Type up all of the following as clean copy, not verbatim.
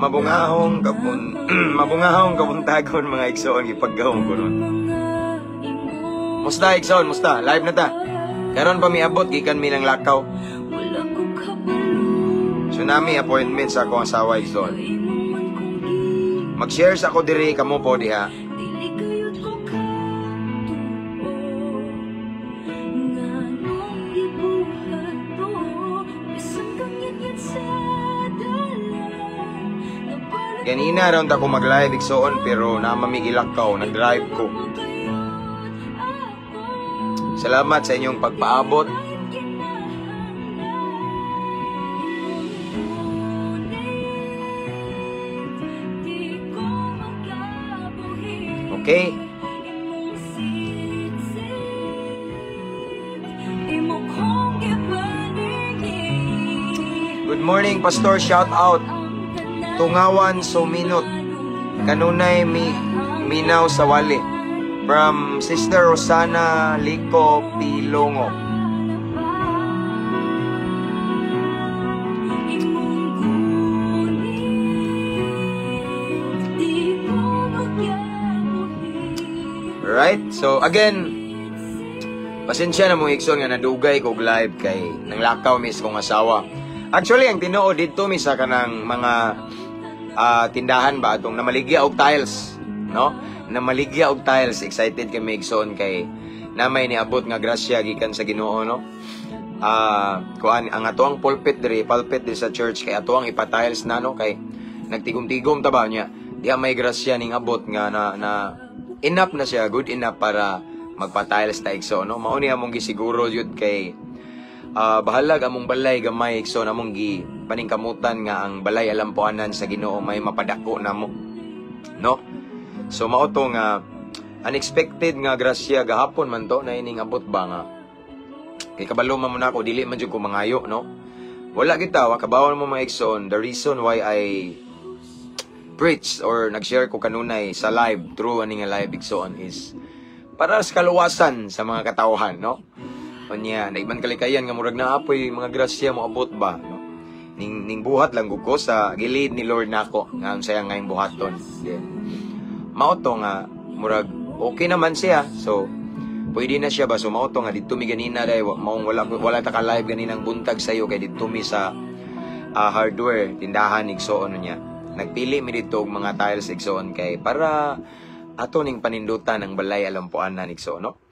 Mabungahong kabuntagon, mga igsoon, gipaggahom ko nun. Musta, igsoon, musta? Live na ta. Karon pa miabot gikan mi ng lakaw. So nami appointment sa akong asawa, igsoon. Mag-share sa ako diri, kamo po diha. Dili kayod ko katuo nganong gibuhat to, bisan kang yan sa dalan. Ganina ron ta ko mag-live, igsoon, pero naa man mi gilakaw, nag-drive ko. Salamat sa inyong pagpaabot. Okay? Good morning, Pastor. Shout out. Tungawan Suminot. Kanunay mi minaw sa wali. From Sister Rosana Lico Pilongo. Imong gunit, di ko magyabuhi. Right? So again, pasensya na mo, igsoon, nga nadugay kog live kay nanglakaw mi sa kong asawa. Actually, ang tinuod dito mi sa kanang mga tindahan ba atong namaligya og tiles, no? Namaligya og tiles. Excited kami, igsoon, kay namay niabot nga grasya gikan sa Ginoo, no? Kuan ang atoang pulpit diri, pulpit diri sa church kay atoang ipa-tiles na, no, kay nagtigom-tigom ta ba niya. Diha may grasya ning abot nga na enough na siya, good enough para magpa-tiles ta, igsoon, no? Mao ni among gisiguro jud kay bahalag among balay gamay, igsoon, among gi paningkamutan nga ang balay alampuanan sa Ginoo may mapadako namo, no? So mao to nga unexpected nga grasya, gahapon man to na ining abot ba nga kay kabalo man mo nako, dili man jud ko mangayo, no? Wala kita wa kabaw mo, mga igsoon, the reason why I preach or nag-share ko kanunay sa live through ani nga live, igsoon, is para sa kaluwasan sa mga katawhan, no? Unya naiban kalikayan nga murag naapoy mga grasya mo abot ba, no? Ning buhat lang gud ko sa gilid ni Lord nako nga unsay nga buhaton. Then mao to nga murag okay naman siya, so pwede na siya ba. So mao to nga didto mi ganina dai, maong wala ta ka live ganinang buntag sayo kay didto mi sa hardware tindahan, igsoon. Niya nagpili mi didto og mga tiles, igsoon, kay para ato ning panindutan ang balay alampuanan, igsoon, no?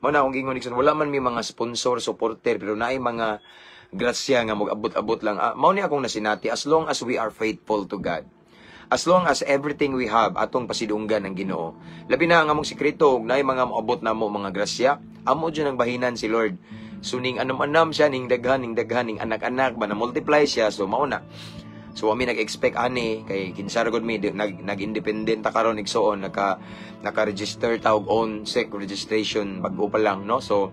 Mao na akong gingon, igsoon, wala man mi mga sponsor, supporter, pero naay mga grasya nga mag-abot-abot lang. Mao ni akong nasinati, as long as we are faithful to God, as long as everything we have atong pasidunggan ng Ginoo. Labi na ang among sekreto ug naay mga moabot namo mga grasya, amo jud ang bahinan si Lord. So ning anam-anam siya, ning daghan, ning daghan, ning anak-anak ba na multiply siya, so mao na. So ami nag-expect ani kay kinsa ra gud mi, nag independent ta karon, igsoon, naka-register ta og own SEC registration bag-o pa lang, no? So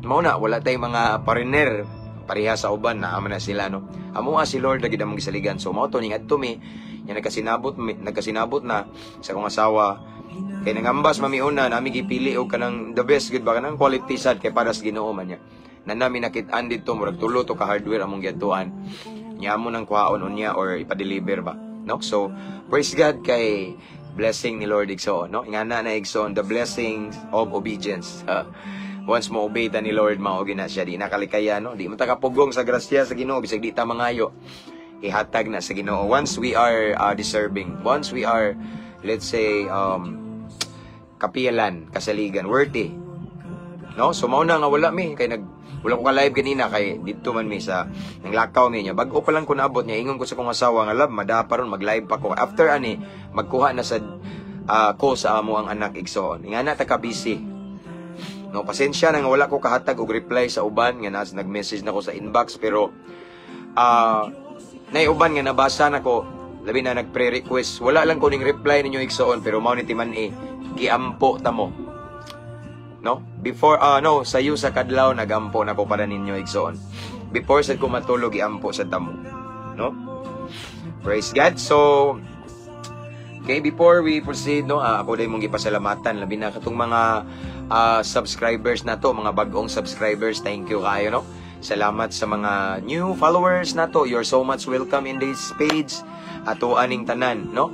mao na wala tay mga foreigner pareha sa uban na ama na sila, no? Amo nga si Lord lagi among gisaligan. So mao to ning adto mi nya nagkasinabot na sa akong asawa kay nangambas mamiuna nami gipili og kanang the best gud ba, kanang quality sad kay para sa Ginoo man niya. Na nami nakit-an didto, murag tulo to ka hardware among giadtuan. Nya amo nang kuhaon unya or ipa-deliver ba, no? So praise God kay blessing ni Lord, igsoon, no? Ingana na, igsoon, the blessings of obedience. Once mo obey ta ni Lord, mao gina siya, di nakalikaya, no? Di mo ta kapugong sa grasya sa Ginoo bisag di ta mangayo, ihatag na sa Ginoo once we are deserving, once we are, let's say, kapiyalan, kasaligan, worthy, no? So mao na nga wala mi kay wala ko ka live ganina kay didto man mi sa nanglakaw mi niya. Bag-o pa lang ko naabot niya, ingon ko sa kong asawa nga, "Love, mada pa ron mag-live pa ko. After ani magkuha na sa ko sa amo ang anak, igsoon." Ingana ta ka busy. No, pasensya na nga wala ko kahatag og reply sa uban nga nas nag-message na ko sa inbox, pero nay uban nga nabasa nako, labi na nagpre-request. Wala lang ko ning reply ninyo, igsoon, pero mao ni timan-i, giampo ta mo. No? Before no, sayo sa kadlaw nagampo na ko para ninyo, igsoon. Before sad ko matulog, giampo sa tamo. No? Praise God. So okay, before we proceed, no, ako din mong gipasalamatan labi na katong mga subscribers na to, mga bagong subscribers, thank you kayo, no? Salamat sa mga new followers nato. You're so much welcome in this page. Ato aning tanan, no?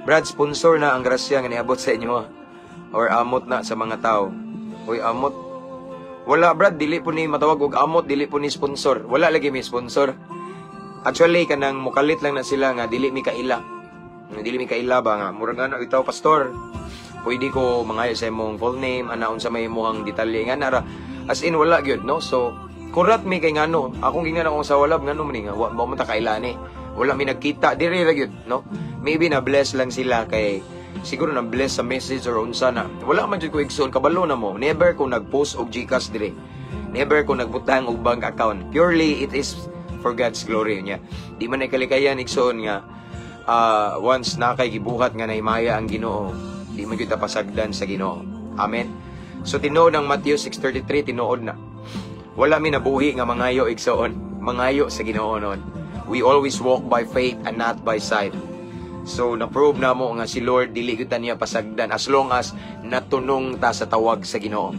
Brad, sponsor na ang grasya nga niabot sa inyo, ha? Or amot na sa mga tao. Uy, amot. Wala, Brad, dili po ni matawag og amot, dili po ni sponsor. Wala lagi may sponsor. Actually, kanang mukalit lang na sila nga dili mi kaila. Nga dili mi kaila ba nga murag ano itaw, "Pastor, pwede ko mangayo sa imong full name, ana, unsa may imong detalye?" Nga nara. As in, wala gyud, no? So, kurat mi kay ngano, akong gingan akong sa walab ngano man ni nga wa mo ta kaila ni. Wala mi nagkita diri ra gyud, no? Maybe na bless lang sila kay siguro na bless sa message or unsa na. Wala man jud ko, igsoon, kabalo na mo. Never ko nag-post og GCash diri. Never ko nagbutang og bank account. Purely it is for God's glory niya. Di man ay kalikayan, igsoon, nga once na kay gibuhat nga nahimaya ang Ginoo, di man gyud ta pasagdan sa Ginoo. Amen. So tinuod ang Matthew 6:33, tinuod na. Wala mi nabuhi nga mangayo, igsoon, mangayo sa Ginoo noon. We always walk by faith and not by sight. So na-prove na mo nga si Lord dili gyud ta niya pasagdan as long as natunong ta sa tawag sa Ginoo.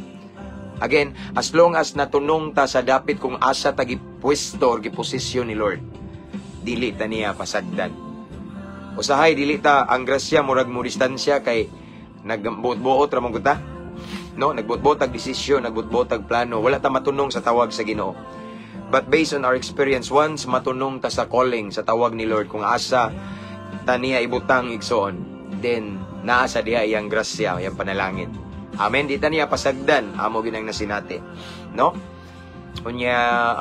Again, as long as natunong ta sa dapit kung asa ta gipwesto or giposisyon ni Lord, dili ta niya pasagdan. Usahay dili ta ang grasya murag mo distansya kay nagbuot-buot ra man ta. No, nagbuot-buot ag desisyon, nagbuot-buot ag plano, wala ta matunong sa tawag sa Ginoo. But based on our experience, once matunong ta sa calling, sa tawag ni Lord, kung asa ta niya ibutang, igsoon, then naa sa diha iyang grasya, iyang panalangin. Amen. Di ta niya pasagdan, amo ginang nasinati. No? Unya,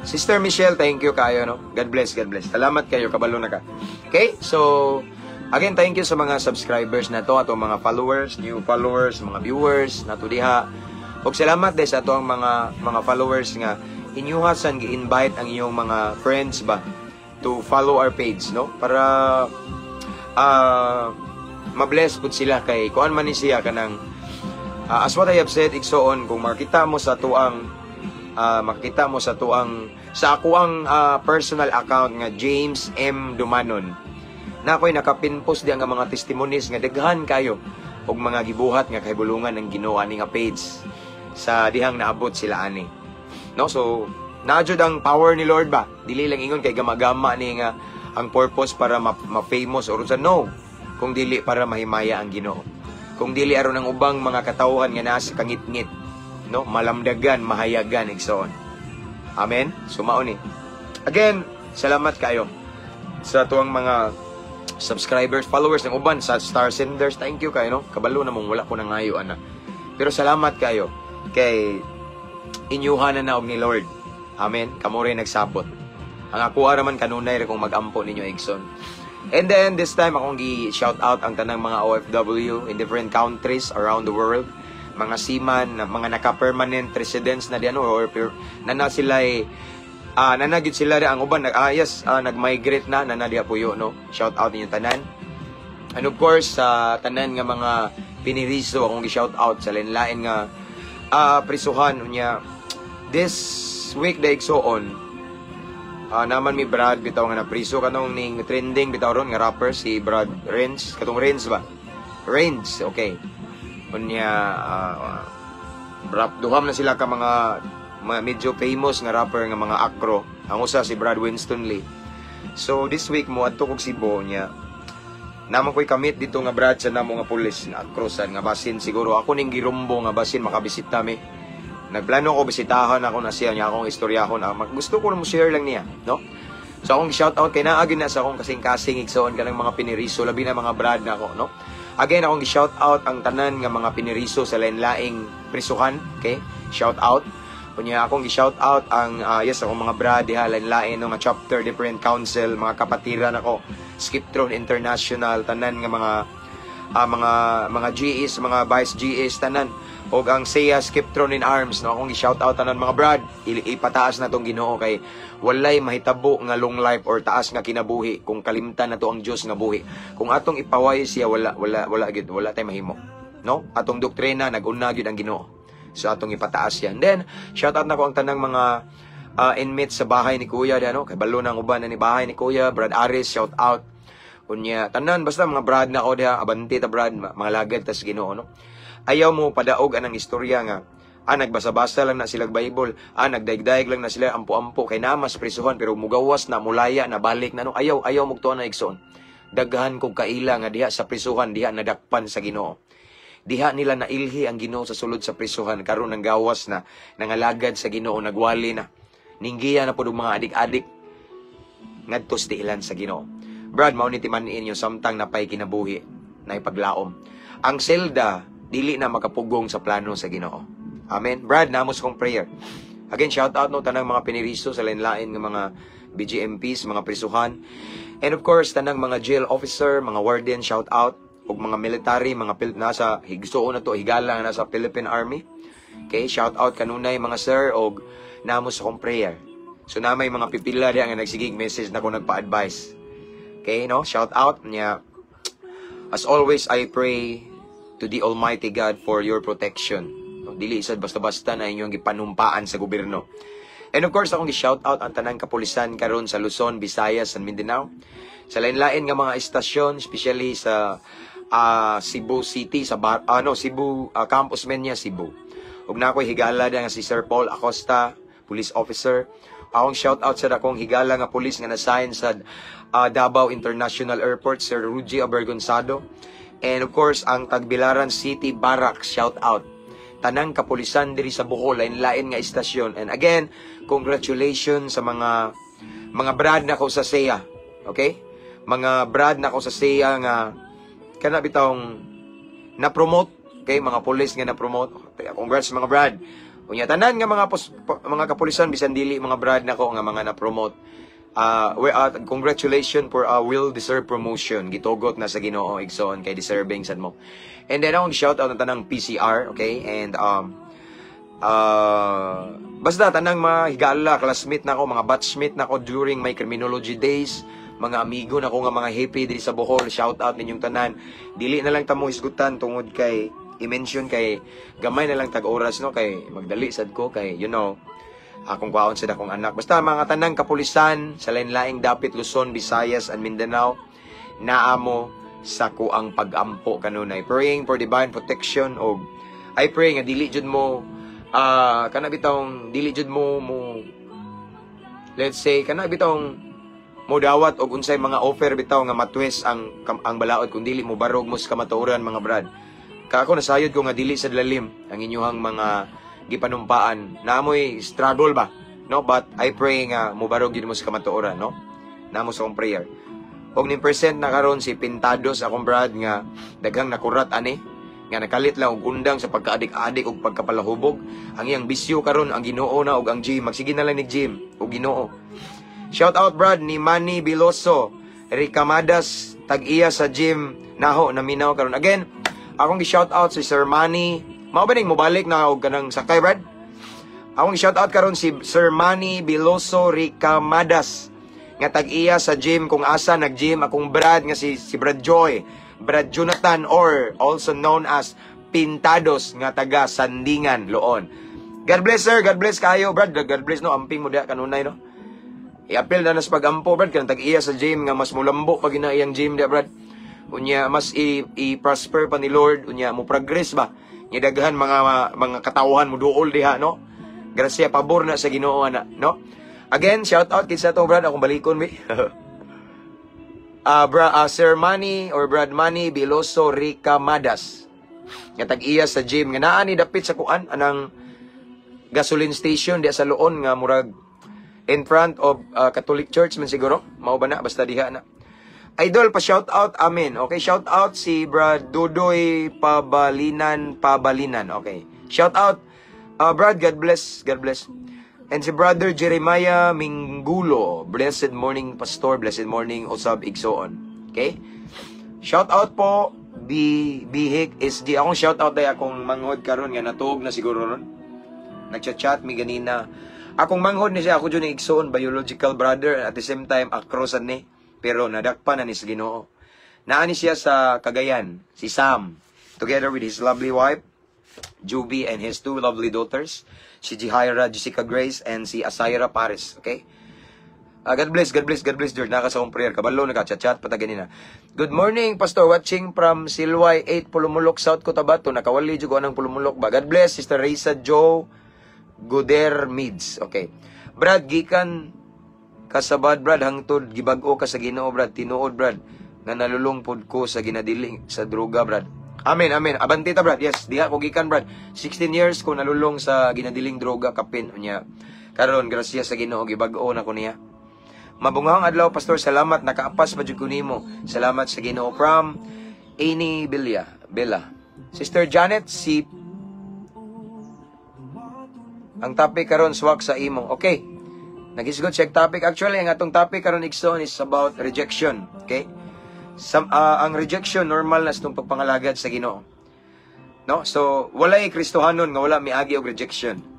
Sister Michelle, thank you kayo, no? God bless, God bless. Salamat kayo, kabalo na ka. Okay, so, again, thank you sa mga subscribers na to, atong mga followers, new followers, mga viewers, nato diha. Ug salamat din sa atong mga followers nga inyuha san gi-invite ang inyong mga friends ba to follow our page, no? Para ma-bless pud sila kay kuan man ni siya kanang as what I have said, igsoon, kung makita mo sa tuang sa akuang personal account nga James M Dumanon na ako'y nakapinpost di nga mga testimonies nga daghan kayo og mga gibuhat nga kahibulungan ng Ginoo ani nga page sa dihang naabot sila ani, no? So naa jud ang power ni Lord ba. Dili lang ingon kay gamagama ni nga ang purpose para ma-famous or unsa, no, kung dili para mahimaya ang Ginoo, kung dili aron ang ubang mga katawhan nga naa sa kangitngit, no, malamdagan, mahayagan, igsoon. Amen. So mao ni. Again, salamat kayo sa tuang mga subscribers, followers ng uban sa star senders. Thank you kayo, no? Kabalo na mong wala ko nangayo ana. Pero salamat kayo kay inyuha na og ni Lord. Amen. Kamo rin nagsabot. Ang ako ra man kanunay ra kung mag-ampo ninyo, igsoon. And then this time akong gi-shout out ang tanang mga OFW in different countries around the world. Mga seaman, na mga naka-permanent residents na di ano or na sila nana gyud sila ang uban nag yes, nag-migrate na na diha puyo, no? Shout out ninyo tanan. And of course sa tanan nga mga piniriso akong gi-shout out sa lain-lain nga prisuhan. Unya this week da, igsoon, naman mi Brad bitaw nga napriso kanong ning trending bitaw ron nga rapper si Brad Renz, katong Renz ba, Renz, okay. Unya rap duham na sila ka mga medyo famous nga rapper nga mga acro. Ang usa si Brad Winston Lee. So this week mo adto kog Cebu niya. Naman ko'y kamit dito nga brad sa namo nga pulis nga acrosan nga basin siguro ako ning girumbo nga basin makabisita mi. Nagplano ko bisitahan ako na siya niya akong istoryahon. Gusto ko na mo share lang niya, no? So akong shout out kay naa gyud na sa akong kasing-kasing, igsoon, kanang mga piniriso, labi na mga brad na ako, no? Again, akong shout out ang tanan nga mga piniriso sa lain-laing prisuhan, okay? Shout out. Unya akong gi-shout out ang yes, akong mga brad diha lain-lain, no, nga chapter, different council, mga kapatiran ako, Skiptron International, tanan nga mga GS, mga vice GS, tanan og ang SEA Skiptron in Arms, no? Akong gi-shout out tanan mga brad. Ipataas na tong Ginoo kay walay mahitabo nga long life or taas nga kinabuhi kung kalimtan na to ang Dios nga buhi. Kung atong ipaway siya, wala wala wala gyud, wala tay mahimo, no? Atong doktrina, nag-una gyud ang Ginoo. So atong ipataas yan. Then shout out na ko ang tanang mga inmates sa bahay ni Kuya di ano, kay balo na ang uban na ni bahay ni Kuya Brad Aris, shout out. Unya tanan basta mga brad na ako diha, abante ta brad, mga lagad tas Ginoo, no? Ayaw mo padaog anang istorya nga Ah, nagbasa-basa lang na sila Bible. Ah, nagdaigdaig lang na sila ampo-ampo kay namas prisuhan, pero mugawas na, mulaya na, balik na, no. Ayaw, ayaw mugtuo na, igsoon. Daghan kog kaila nga diha sa prisuhan diha nadakpan sa Ginoo. Diha nila nailhi ang Ginoo sa sulod sa prisuhan. Karon nang gawas na, nangalagad sa Ginoo, nagwali na. Ninggiya na pud og mga adik-adik ngadto sa tiilan sa Ginoo. Brad, mao ni timan-in yung samtang napay kinabuhi na ipaglaom. Ang selda dili na makapugong sa plano sa Ginoo. Amen. Brad, namos kong prayer. Again, shout out, no, tanang mga piniriso sa lain-lain nga mga BGMPs, mga prisuhan. And of course, tanang mga jail officer, mga warden, shout out ug mga military, mga nasa higsuon na to, higala nga nasa Philippine Army. Okay, shout out kanunay, mga sir, og namo sa akong prayer. So na may mga pipila diha nga nagsigig message na ko nagpa-advise. Okay, no? Shout out niya. As always, I pray to the Almighty God for your protection. No, dili sad basta-basta na inyong gipanumpaan sa gobyerno. And of course, akong gi-shout out ang tanang kapulisan karon sa Luzon, Visayas, and Mindanao. Sa lain-lain nga mga istasyon, especially sa Cebu City, sa bar, ano, Cebu, Camp Osmeña, Cebu. Ug na ako'y higala nga si Sir Paul Acosta, police officer. Akong shout out sa akong higala nga police nga na-assign sa Davao International Airport, Sir Rudy Abergonzado. And of course, ang Tagbilaran City Barracks, shout out. Tanang kapulisan diri sa Bohol, lain-lain nga istasyon. And again, congratulations sa mga brad na ko sa SEA. Okay? Mga brad na ko sa SEA nga kana bitawng na-promote, okay, mga pulis nga na-promote. Congrats, mga brad. Unya tanan nga mga kapulisan bisan dili mga brad nako nga mga na-promote. Congratulations for a well-deserved promotion. Gitugot na sa Ginoo, igsoon, kay deserving sad mo. And then akong shout out ang tanang PCR, okay? And basta tanang mga higala, classmate na ako, mga batchmate na ako during my criminology days, mga amigo na ko nga mga happy diri sa Bohol, shout out ninyong tanan. Dili na lang ta mo hisgutan tungod kay i-mention kay gamay na lang tag oras, no, kay magdali sad ko kay akong kwaon sa akong anak. Basta mga tanang kapulisan sa lain-laing dapit Luzon, Visayas and Mindanao, naamo sa kuang pag-ampo kanunay. Praying for divine protection og I pray nga dili jud mo kana bitawng dili jud mo mo let's say kana bitawng mo dawat og unsay mga offer bitaw nga matwist ang balaod kung dili mo barog mo sa kamatuoran, mga brad. Ka ako nasayod ko nga dili sa lalim ang inyuhang mga gipanumpaan. Naamoy struggle ba? No, but I pray nga mobarog gyud mo sa kamatuoran, no? Namo sa akong prayer. Og ning present na karon si Pintados, akong brad nga daghang nakurat ani nga nakalit lang og undang sa pagkaadik-adik og pagkapalahubog. Ang iyang bisyo karon ang Ginoo na og ang gym. Magsige na lang ni gym og Ginoo. Shout out, brad, ni Manny Biloso, Ricamadas, tag-iya sa gym naho naminaw karon. Again, akong gi-shout out si Sir Manny. Mao ba ning mobalik na og kanang sakay, brad? Akong gi-shout out karon si Sir Manny Biloso Ricamadas nga tag-iya sa gym kung asa nag-gym akong brad nga si Brad Joy, Brad Jonathan or also known as Pintados nga taga Sandingan, Loon. God bless, sir, God bless kayo, brad. God bless, no, amping mo diha kanunay, no. I-appeal na nas pag-ampo, brad, kanang tag-iya sa gym nga mas mulambo pag ina iyang gym diha, brad. Unya mas i-prosper pa ni Lord, unya mo progress ba. Nya daghan mga katawhan mo duol diha, no. Grasya, pabor na sa Ginoo ana, no. Again, shout out kinsa to, brad, akong balikon bi. Sir Manny or Brad Manny Biloso Ricamadas nga tag-iya sa gym nga naa ni dapit sa kuan anang gasoline station diha sa Loon nga murag in front of Catholic Church man siguro, mao ba na? Basta diha na. Idol, pa shout out amin. Okay, shout out si Brad Dudoy Pabalinan Pabalinan. Okay, shout out, Brad. God bless, God bless. And si Brother Jeremiah Mingulo, blessed morning, Pastor, blessed morning usab, igsoon. Okay, shout out po B Bihik SD. Akong shout out ay akong manghod karon nga natuog na siguro ron. Nagchat-chat mi ganina. Akong manghod ni siya, ako jud ni igsoon, biological brother and at the same time across ni, pero nadakpan na ni sa Ginoo. Naa ni siya sa Cagayan, si Sam, together with his lovely wife Juby and his two lovely daughters, si Jihira Jessica Grace and si Asaira Paris, okay? Ah, God bless, God bless, God bless, George. Naka sa akong prayer. Kabalo, naka-chat-chat, pata ganina. Good morning, Pastor. Watching from Silway 8, Pulumulok, South Cotabato. Nakawali jud ko anang Pulumulok ba? God bless, Sister Risa Joe Guder Mids. Okay. Brad, gikan kasabad, Brad, hangtod gibag-o ka sa Ginoo, Brad. Tinuod, Brad, nga nalulong pod ko sa ginadili sa droga, Brad. Amen, amen. Abante ta, Brad. Yes, diha ko gikan, Brad. 16 years ko nalulong sa ginadiling droga, kapin unya. Karon, grasya sa Ginoo, gibag-o na ko niya. Mabungahong adlaw, Pastor. Salamat nakaapas pa jud ko nimo. Salamat sa Ginoo, from Amy Billa. Bella. Sister Janet si ang topic karon swak sa imo. Okay. Naghisgot siya topic. Actually, ang atong topic karon, igsoon, is about rejection. Okay? Ang rejection, normal na sa itong pagpangalagad sa Ginoo. No? So, walay Kristohanon nga wala miagi og rejection.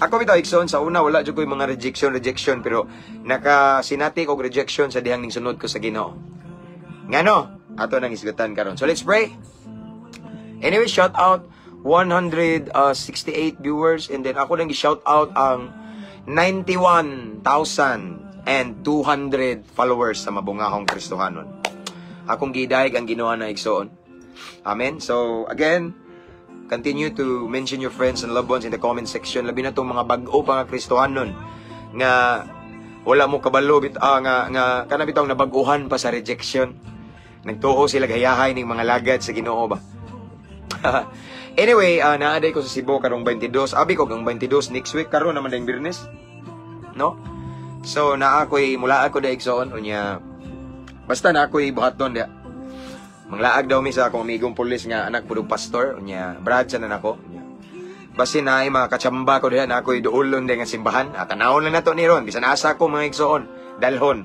Ako bitaw, igsoon, sa una wala jud ko'y mga rejection rejection, pero nakasinati og rejection sa dihang ning sunod ko sa Ginoo. Ngano? Ato nang hisgutan karon. So let's pray. Anyway, shout out 168 viewers and then ako nang gi-shout out ang 91,200 followers sa Mabungahong Kristohanon. Akong gidayeg ang Ginoo na, igsoon. Amen. So again, continue to mention your friends and loved ones in the comment section. Labi na tong mga bag-o pa nga Kristohanon nga wala mo kabalo bit nga nga kana bitawng nabag-uhan pa sa rejection. Nagtuo sila gayahay ning mga lagad sa Ginoo ba. Anyway, naa diay ko sa Cebu karong 22. Abi ko kang 22 next week, karon naman dayong Biyernes. No? So naa ko'y mula ako da, igsoon, unya basta na ako'y buhaton dia. Manglaag daw mi sa akong amigong pulis nga anak pud og pastor, unya Brad sa na nako. Unya basin na ay mga katsamba ko diha na ako'y duolon diha nga simbahan. At tanawon lang nato ni ron bisan asa ko, mga igsoon, dalhon.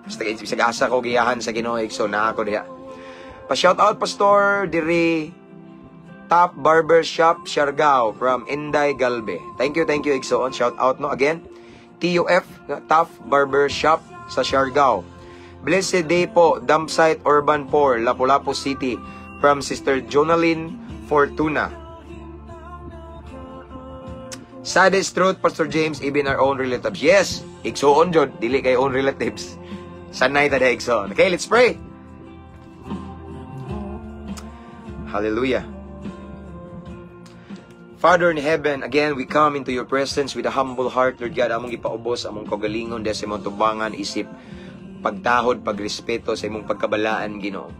Basta bisag asa ko giyahan sa Ginoo, igsoon, na ako diha. Pa shout out, Pastor, diri Top Barber Shop Siargao, from Inday Galbe. Thank you, igsoon. Shout out, no, again. TUF, Top Barber Shop sa Siargao. Blessed day po, Dumpsite Urban 4, Lapu-Lapu City, from Sister Jonalyn Fortuna. Saddest truth, Pastor James, even our own relatives. Yes, igsuon jud, dili kay own relatives. Sanay ta igsuon. Okay, let's pray. Hallelujah. Father in heaven, again, we come into your presence with a humble heart, Lord God, among gipaubos, among kagalingon, sa imong tubangan, isip, pagtahod, pagrespeto sa imong pagkabalaan, Ginoo.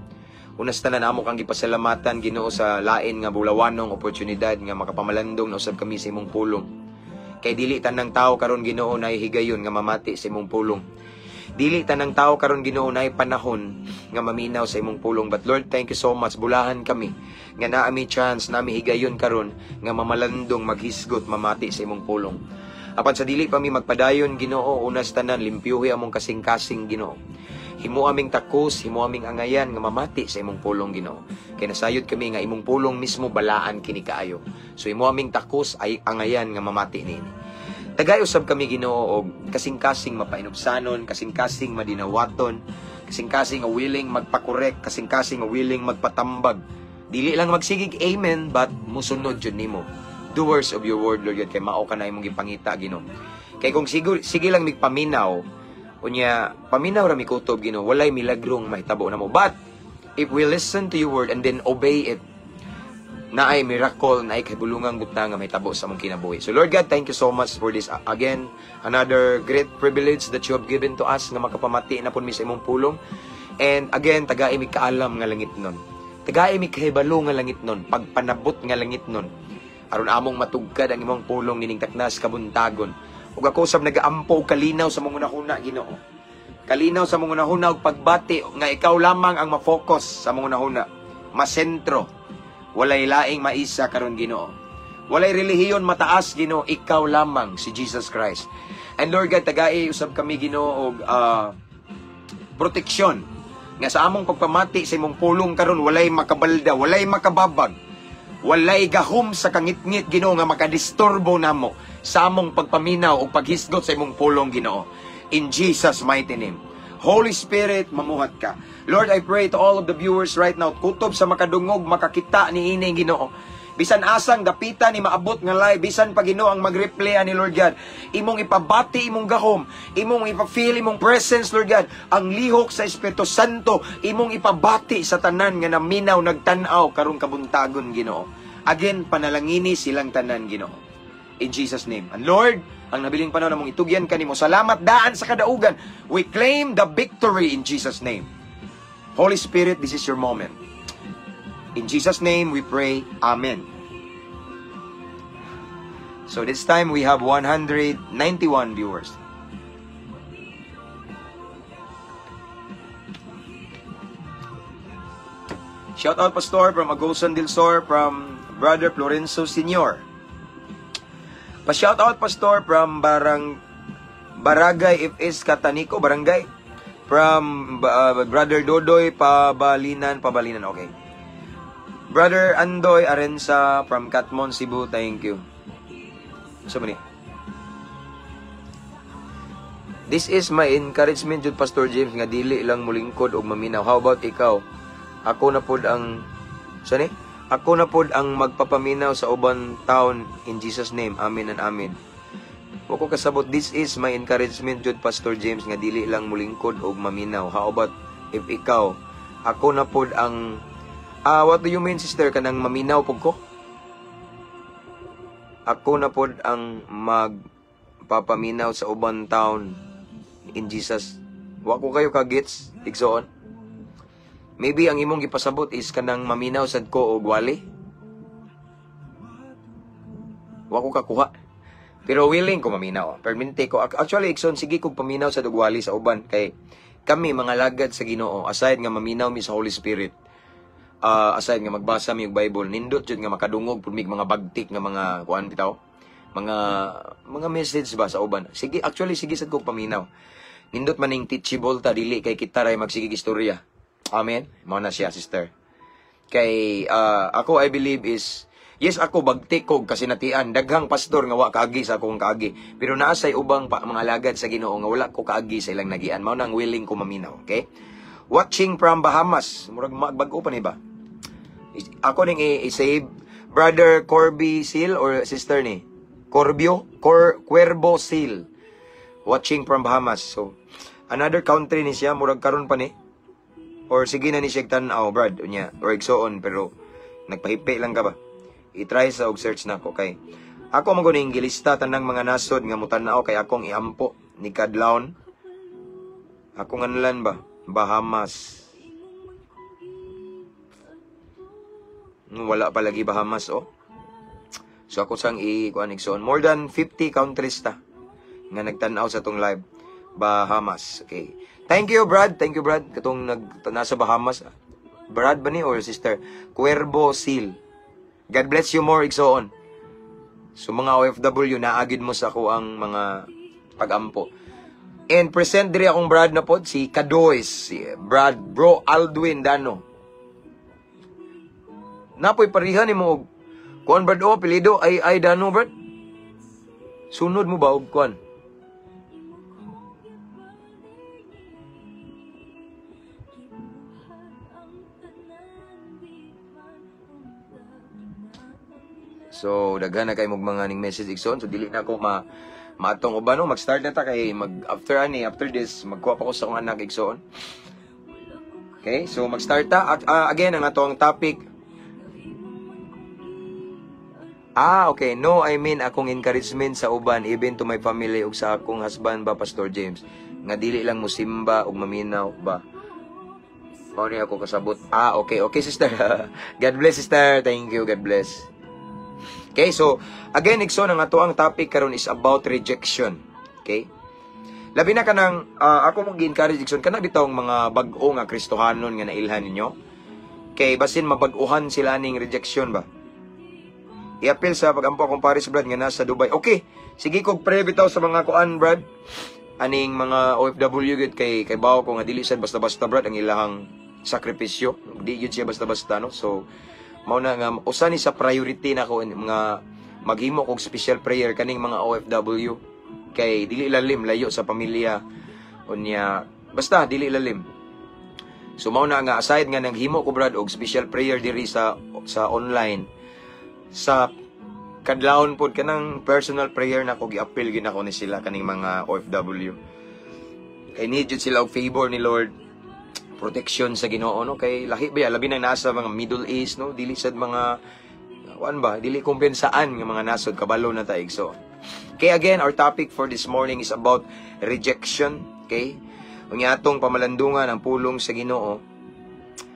Unas tanan, amo kang gipasalamatan, Ginoo, sa lain nga bulawanong oportunidad nga makapamalandong na usab kami sa imong pulong. Kay dili tanang tao karon, Ginoo, na higayon nga mamati sa imong pulong. Dili tanang tao karon, Ginoo, na panahon nga maminaw sa imong pulong. But Lord, thank you so much. Bulahan kami nga naa mi chance, nami higayon karon nga mamalandong, maghisgot, mamati sa imong pulong. Apan sa dili pa mi magpadayon, Ginoo, unas tanan, limpyuhi among kasing-kasing, Ginoo. Himo aming takos, himo aming angayan nga mamati sa imong pulong, Ginoo. Kay nasayod kami nga imong pulong mismo balaan kini kaayo. So himo aming takos ay angayan nga mamati niini. Tagay usab kami, Ginoo, og kasing-kasing mapainubsanon, kasing-kasing madinawaton, kasing-kasing nga willing magpakorek, kasing-kasing nga willing magpatambag. Dili lang magsigig amen but musunod jud nimo. Doers of your word, Lord God, kay mao ka na imong gipangita, Ginoo. Kay kung sige, sige lang migpaminaw, unya paminaw ra mi kutob, Ginoo, walay milagrong mahitabo namo. But if we listen to your word and then obey it, naay miracle, naay kahibulungang butang nga mahitabo sa among kinabuhi. So Lord God, thank you so much for this. Again, another great privilege that you have given to us nga makapamati na pud mi sa imong pulong. And again, tagai mi kaalam nga langit nun. Tagai mi kahibalo nga langit nun, pagpanabot nga langit nun. Aron among matugkad ang imong pulong nining taknas kabuntagon. Ug ako sab nagaampo og kalinaw sa mong hunahuna, Ginoo. Kalinaw sa mong hunahuna ug pagbati nga ikaw lamang ang ma-focus sa mong hunahuna. Masentro. Walay laing maisa karon, Ginoo. Walay relihiyon mataas, Ginoo, ikaw lamang si Jesus Christ. And Lord God, tagai usab kami, Ginoo, og proteksyon nga sa among pagpamati sa imong pulong karon walay makabalda, walay makababag. Walay gahom sa kangitngit, Ginoo, nga makadisturbo namo sa among pagpaminaw ug paghisgot sa imong pulong, Ginoo. In Jesus' mighty name. Holy Spirit, mamuhat ka. Lord, I pray to all of the viewers right now, kutob sa makadungog, makakita ni ini, Ginoo. Bisan asang dapita ni maabot nga live, bisan pa, Ginoo, ang mag-replay ani, Lord God. Imong ipabati imong gahom, imong ipa-feel imong presence, Lord God. Ang lihok sa Espiritu Santo, imong ipabati sa tanan nga naminaw, nagtan-aw karong kabuntagon, Ginoo. Again, panalangini silang tanan, Ginoo. In Jesus' name. And Lord, ang nabiling panahon namong itugyan kanimo. Salamat daan sa kadaugan. We claim the victory in Jesus' name. Holy Spirit, this is your moment. In Jesus' name we pray. Amen. So this time we have 191 viewers. Shout out, Pastor, from Agosan del Sur, from Brother Florenzo Senior. Pa-shout out, Pastor, from Barangay FS Catanico, Barangay. From Brother Dodoy Pabalinan, Pabalinan, okay. Brother Andoy Arensa from Catmon, Cebu, thank you. So many. "This is my encouragement jud, Pastor James, nga dili lang mulingkod og maminaw. How about ikaw? Ako na pod ang sani? Ako na pod ang magpapaminaw sa uban town in Jesus' name. Amen and amen." Wa ko kasabot. "This is my encouragement jud, Pastor James, nga dili lang mulingkod og maminaw. How about if ikaw? Ako na pod ang." Ah, what do you mean, sister? Kanang maminaw pud ko? Ako na pod ang magpapaminaw sa uban town in Jesus. Wa ko kayo kagets, igsoon. Maybe ang imong gipasabot is kanang maminaw sad ko og wali. Wa ko kakuha. Pero willing ko maminaw. Permente ko. Actually, igsoon, sige kog paminaw sa og wali sa uban kay kami mga lagad sa Ginoo, aside nga maminaw mi sa Holy Spirit, aside nga magbasa mi og Bible, nindot jud nga makadungog pud mig mga bagtik nga mga kuan bitaw, mga message ba sa uban. Sige, actually sige sad kog paminaw. Nindot man ning teachable ta, dili kay kita ray magsigig istorya. Amen. Mao na siya, sister. Kay ako, I believe is yes, ako bagtik kog kasinatian, daghang pastor nga wa kaagi sa akong kaagi, pero naa say ubang pa, mga alagad sa Ginoo nga wala ko kaagi sa ilang nagian. Mao nang willing ko maminaw, okay? Watching from Bahamas. Murag bag-o pa ni ba? Ako ning i-save, Brother Corby Seal or sister ni Corbio Cor Cuervo Seal. Watching from Bahamas. So another country ni siya, murag karon pa ni or sige na ni siya tan-aw, brad, unya or igsoon, pero nagpahipi lang ka ba? I-try sa og search nako kay ako man gud ning gilista tanang mga nasod nga mutan-aw kay akong iampo ni kadlawon. Ako nganlan ba? Bahamas. Wala pa lagi Bahamas, oh. So ako sang i kuan, igsoon. More than 50 countries ta nga nagtan-aw sa tong live. Bahamas. Okay. Thank you, Brad. Thank you, Brad. Katong nasa Bahamas. Brad ba ni or sister? Cuervo Seal. God bless you more, igsoon. So mga OFW, naagid mo sa ako ang mga pagampo. And present diri akong brad na pod, si Kadoys, si Brad Bro Aldwin Dano. Napoy parihan nimo og kuan, Brad, o apelyido ay Dano, Brad. Sunod mo ba og kuan? So daghan na kay mog mga ning message, igsoon. So dili na ako maatong uban, no. Mag-start na ta kay mag after ani, after this, magkuha pa ko sa akong anak, igsoon. Okay, so mag-start ta. Again, ang atong topic. Ah, okay. "No, I mean akong encouragement sa uban, even to my family ug sa akong husband ba, Pastor James, nga dili lang musimba ug maminaw ba." Mao ni ako kasabot. Ah, okay. Okay, sister. God bless, sister. Thank you. God bless. Okay, so again, igsoon, ang ato ang topic karon is about rejection. Okay? Labi na kanang ako mong gi-encourage, igsoon, kana bitawng mga bag-o nga Kristohanon nga nailhan ninyo. Kay basin mabag-uhan sila ning rejection ba. I-appeal sa pagampo akong pares, Brad, nga nasa Dubai. Okay, sige kog pre bitaw sa mga kuan, Brad. Aning mga OFW gid kay bawo ko nga dili sad basta-basta, Brad, ang ilahang sakripisyo. Di gyud siya basta-basta, no. So mao na nga usa ni sa priority nako nga maghimo kog special prayer kaning mga OFW kay dili lalim, layo sa pamilya, unya basta dili lalim. So mao na nga aside nga naghimo ko, Brad, og special prayer diri sa online. Sa kadlawon pod kanang personal prayer nako, giapil gyud nako ni sila kaning mga OFW. Kay need jud sila og favor ni Lord, protection sa Ginoo, no, kay lahi ba ya, labi nang nasa mga Middle East, no, dili sad mga kuan ba, dili kumpensaan nga mga nasod, kabalo na ta, igsoon. Okay, again, our topic for this morning is about rejection, okay? Ang atong pamalandungan ang pulong sa Ginoo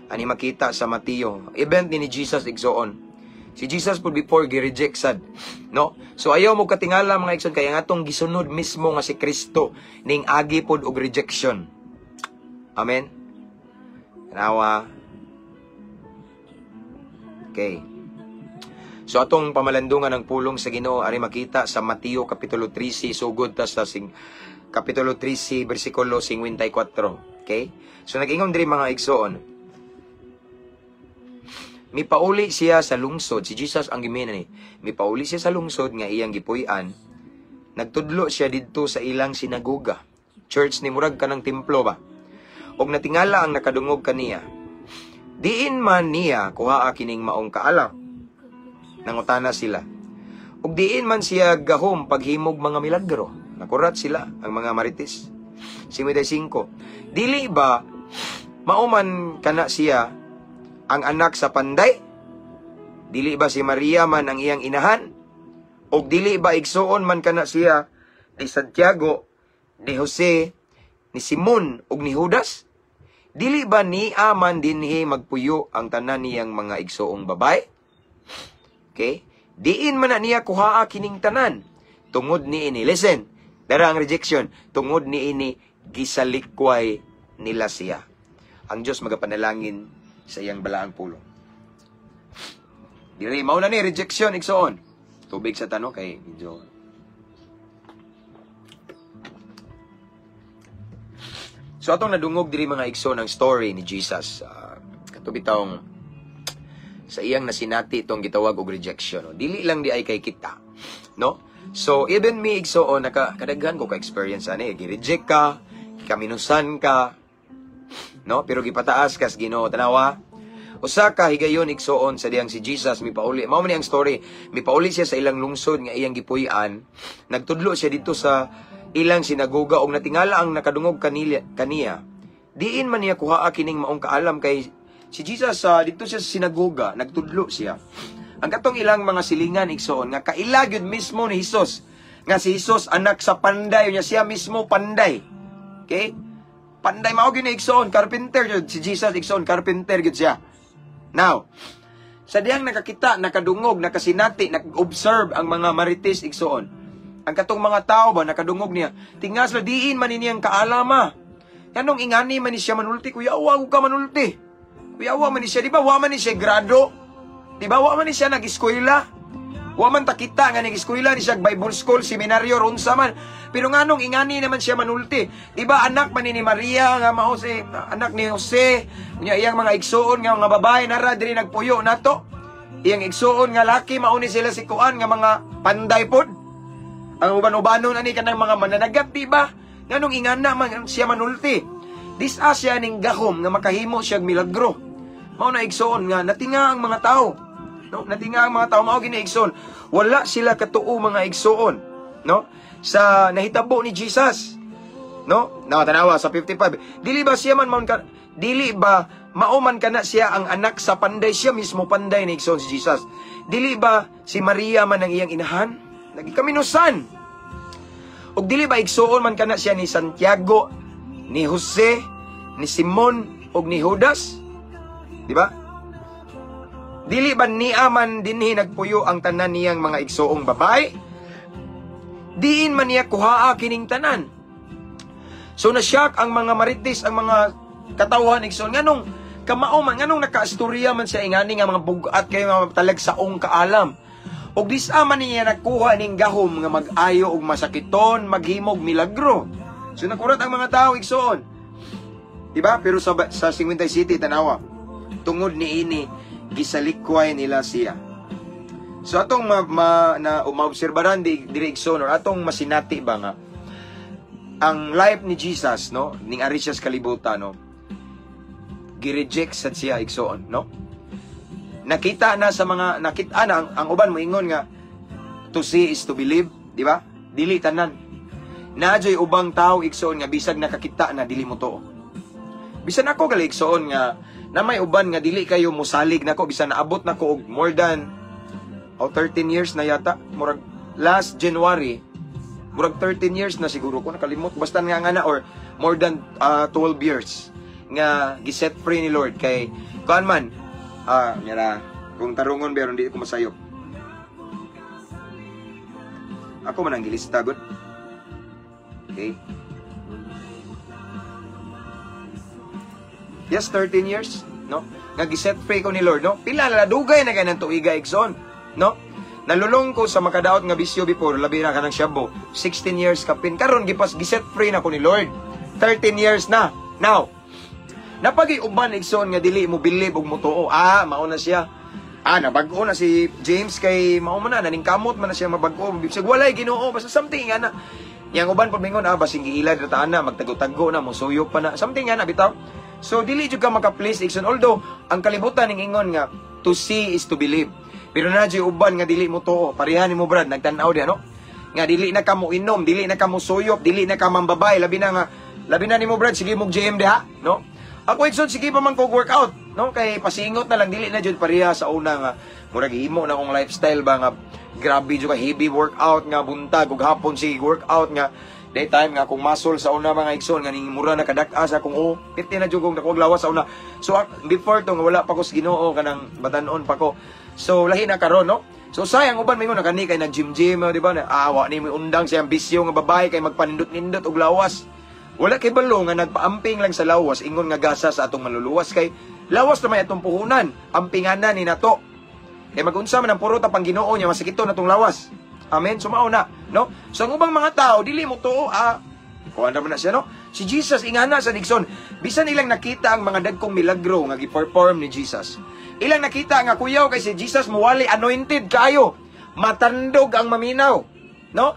ani makita sa Mateo. Event ni Jesus, igsoon. Si Jesus po before gi-reject sad, no? So ayaw mo katingala, mga igsoon, kay ang atong gisunod mismo nga si Kristo ning agi pod og rejection. Amen. Tanawa. Okay. So atong pamalandungan ng pulong sa Ginoo ari makita sa Mateo kapitulo 13, sugod ta sa kapitulo 13 bersikulo 54. Okay? So nag-ingon diri, mga igsoon. Mipauli siya sa lungsod, si Jesus ang gimina ni. Mipauli siya sa lungsod nga iyang gipuy-an. Nagtudlo siya didto sa ilang sinagoga. Church ni murag kanang templo ba. Og natingala ang nakadungog kaniya. "Diin man niya kuhaa kining maong kaalam?" nangutana sila. "Ug diin man siya gahom paghimog mga milagro?" Nakurat sila ang mga marites. 55. "Dili ba mauman kana siya ang anak sa panday? Dili ba si Maria man ang iyang inahan? Og dili ba igsuon man kana siya ni Santiago, ni Jose, ni Simon ug ni Judas? Dili ba niya man dinhi magpuyo ang tanan niyang mga igsuong babay? Okay? Diin man na niya kuhaa kining tanan?" Tungod niini, listen, dara ang rejection. Tungod niini, gisalikway nila siya. Ang Diyos magapanalangin sa iyang balaang pulong. Diri mao na ni rejection, igsoon. Tubig sa tano kay medyo. So atong nadungog diri, mga igsoon, ang story ni Jesus. Kato bitawng sa iyang nasinati itong gitawag og rejection. No? Dili lang di ay kay kita. No? So even me, igsoon, naka kadaghan ko ka experience ani, gi-reject ka, kaminusan ka, no? Pero gipataas kas Ginoo, tanawa. Usa ka higayon, igsoon, sa diyang si Jesus mipauli. Mao man ni ang story. Mipauli siya sa ilang lungsod nga iyang gipuy-an. Nagtudlo siya dito sa ilang sinagoga og natingala ang nakadungog kaniya. "Diin man niya kuhaa kining maong kaalam?" Kay si Jesus dito siya sa sinagoga, nagtudlo siya. Ang katong ilang mga silingan, igsoon, nga kaila gyud mismo ni Hesus. Nga si Hesus anak sa panday niya, siya mismo panday. Okay? Panday mao gyud ni igsoon, carpenter gyud si Jesus, igsoon, carpenter gyud siya. Now, sa diyang nakakita, nakadungog, nakasinati, nag-observe ang mga marites, igsoon. Ang katong mga tao ba nakadungog niya, tingas la diin man niyang kaalama. Kanong ingani man ni siya manulti, kuya wa ka manulti. Kuya wa man ni siya, di ba wa man ni siya grado? Di ba wa man ni siya nag-eskwela? Wa man ta kita nga nag-eskwela ni siya, Bible school, seminaryo, unsa man. Pero nganong ingani naman siya manulti? Di ba anak man ni Maria nga mao si anak ni Jose, nya iyang mga igsuon nga mga babae nara diri nagpuyo nato. Iyang igsuon nga laki mao ni sila si kuan nga mga panday pod. Ang uban-ubanon ani kanang mga mananagat, di ba? Nganong ingana man siya manulti? Dis-a siya ning gahom nga makahimo siya milagro. Mao na, igsuon, nga natinga ang mga tao. No, natinga ang mga tao, mao gini, igsoon. Wala sila katuo, mga igsoon, no? Sa nahitabo ni Jesus. No? Na tanawa sa 55. Dili ba mao man kana siya ang anak sa panday, siya mismo panday ni igsoon si Jesus? Dili ba si Maria man ang iyang inahan? Nagikaminusan. Ug dili ba igsuon man kana siya ni Santiago, ni Jose, ni Simon ug ni Judas? Di ba? Dili ba niya man dinhi nagpuyo ang tanan niyang mga igsuong babae? Diin man niya kuhaa kining tanan? So na-shock ang mga marites, ang mga katawhan, igsoon. Nganong kamao man, nganong nakaistorya man siya ingani nga mga bugat kayo nga talagsaong kaalam? Og dis-a man niya nakuha ning gahom nga mag-ayo og masakiton, maghimog milagro? So nakurat ang mga tao, igsoon. Diba? Pero sa 50 City, tanawa, tungod ni ini gisalikway nila siya. So atong ma, ma, na maobserbaran di diri, igsoon, or atong masinati ba nga ang life ni Jesus, no, ning ari siya sa kalibutan, no, gi-reject sad siya, igsoon, no? Nakita na sa mga nakita na ang uban moingon nga to see is to believe, di ba? Dili tanan. Naa joy ubang tao, igsoon, nga bisag nakakita na, dili motuo. Bisan ako gali, igsoon, nga na may uban nga dili kayo musalig nako bisan naabot nako og more than, oh, 13 years na yata, murag last January, murag 13 years na siguro ko, nakalimot, basta nga nga na or more than 12 years nga giset free ni Lord kay kuan man, ah, kung tarungon beron di ko masayop. Ako man ang gilista gud. Okay. Yes, 13 years, no? Nga giset free ko ni Lord, no? Pila na dugay na kay ng tuiga, igsoon, no? Nalulong ko sa makadaot nga bisyo before, labi na kanang shabu. 16 years kapin. Karon gipas giset free na ko ni Lord. 13 years na. Now, napagi uban, igsoon, nga dili mo believe og motuo. Ah, mao na siya. Ah, nabag-o na si James kay mao man na naningkamot man na siya mabag-o. Bisag walay Ginoo, basta something nga na. Yang uban pud mingon, ah, basing giilad ra na, magtago-tago na, mosuyop pa na. Something nga na bitaw. So dili jud ka maka-please, igsoon, although ang kalibutan ning ingon nga to see is to believe. Pero naa juy uban nga dili motuo. Pareha nimo, Brad, nagtan-aw di ano? Nga dili na ka mo inom, dili na ka mo suyop, dili na ka mambabay, labi na nga labi na nimo, Brad, sige mog GM diha, no? Ako, igsoon, sige pa man ko workout, no? Kay pasingot na lang, dili na jud pareha sa una nga murag himo na akong lifestyle ba nga grabe jud ka heavy workout nga buntag ug hapon sige workout nga daytime nga akong muscle sa una, mga igsoon, nga ning mura na kadak-a sa akong, oh, pirti na jud kong dakog lawas sa una. So before to nga wala pa ko sa Ginoo, kanang batanon pa ko. So lahi na karon, no? So sayang uban mingon na kani kay nag gym gym, di ba? Awa ni mo undang siyang bisyo nga babae kay magpanindot-nindot og lawas. Wala kay balo nga nagpaamping lang sa lawas ingon nga gasa sa atong maluluwas kay lawas na may atong puhunan, ampinganan ni nato. Kay magunsa man ang puro ta pang Ginoo niya, masakito na tong lawas. Amen. Sumao na, no? So ang ubang mga tao dili mo tuo, ah, kuan ra man na siya, no? Si Jesus ingana sa, igsoon, bisan ilang nakita ang mga dagkong milagro nga gi-perform ni Jesus. Ilang nakita nga kuyaw kay si Jesus muwali, anointed kayo. Matandog ang maminaw, no?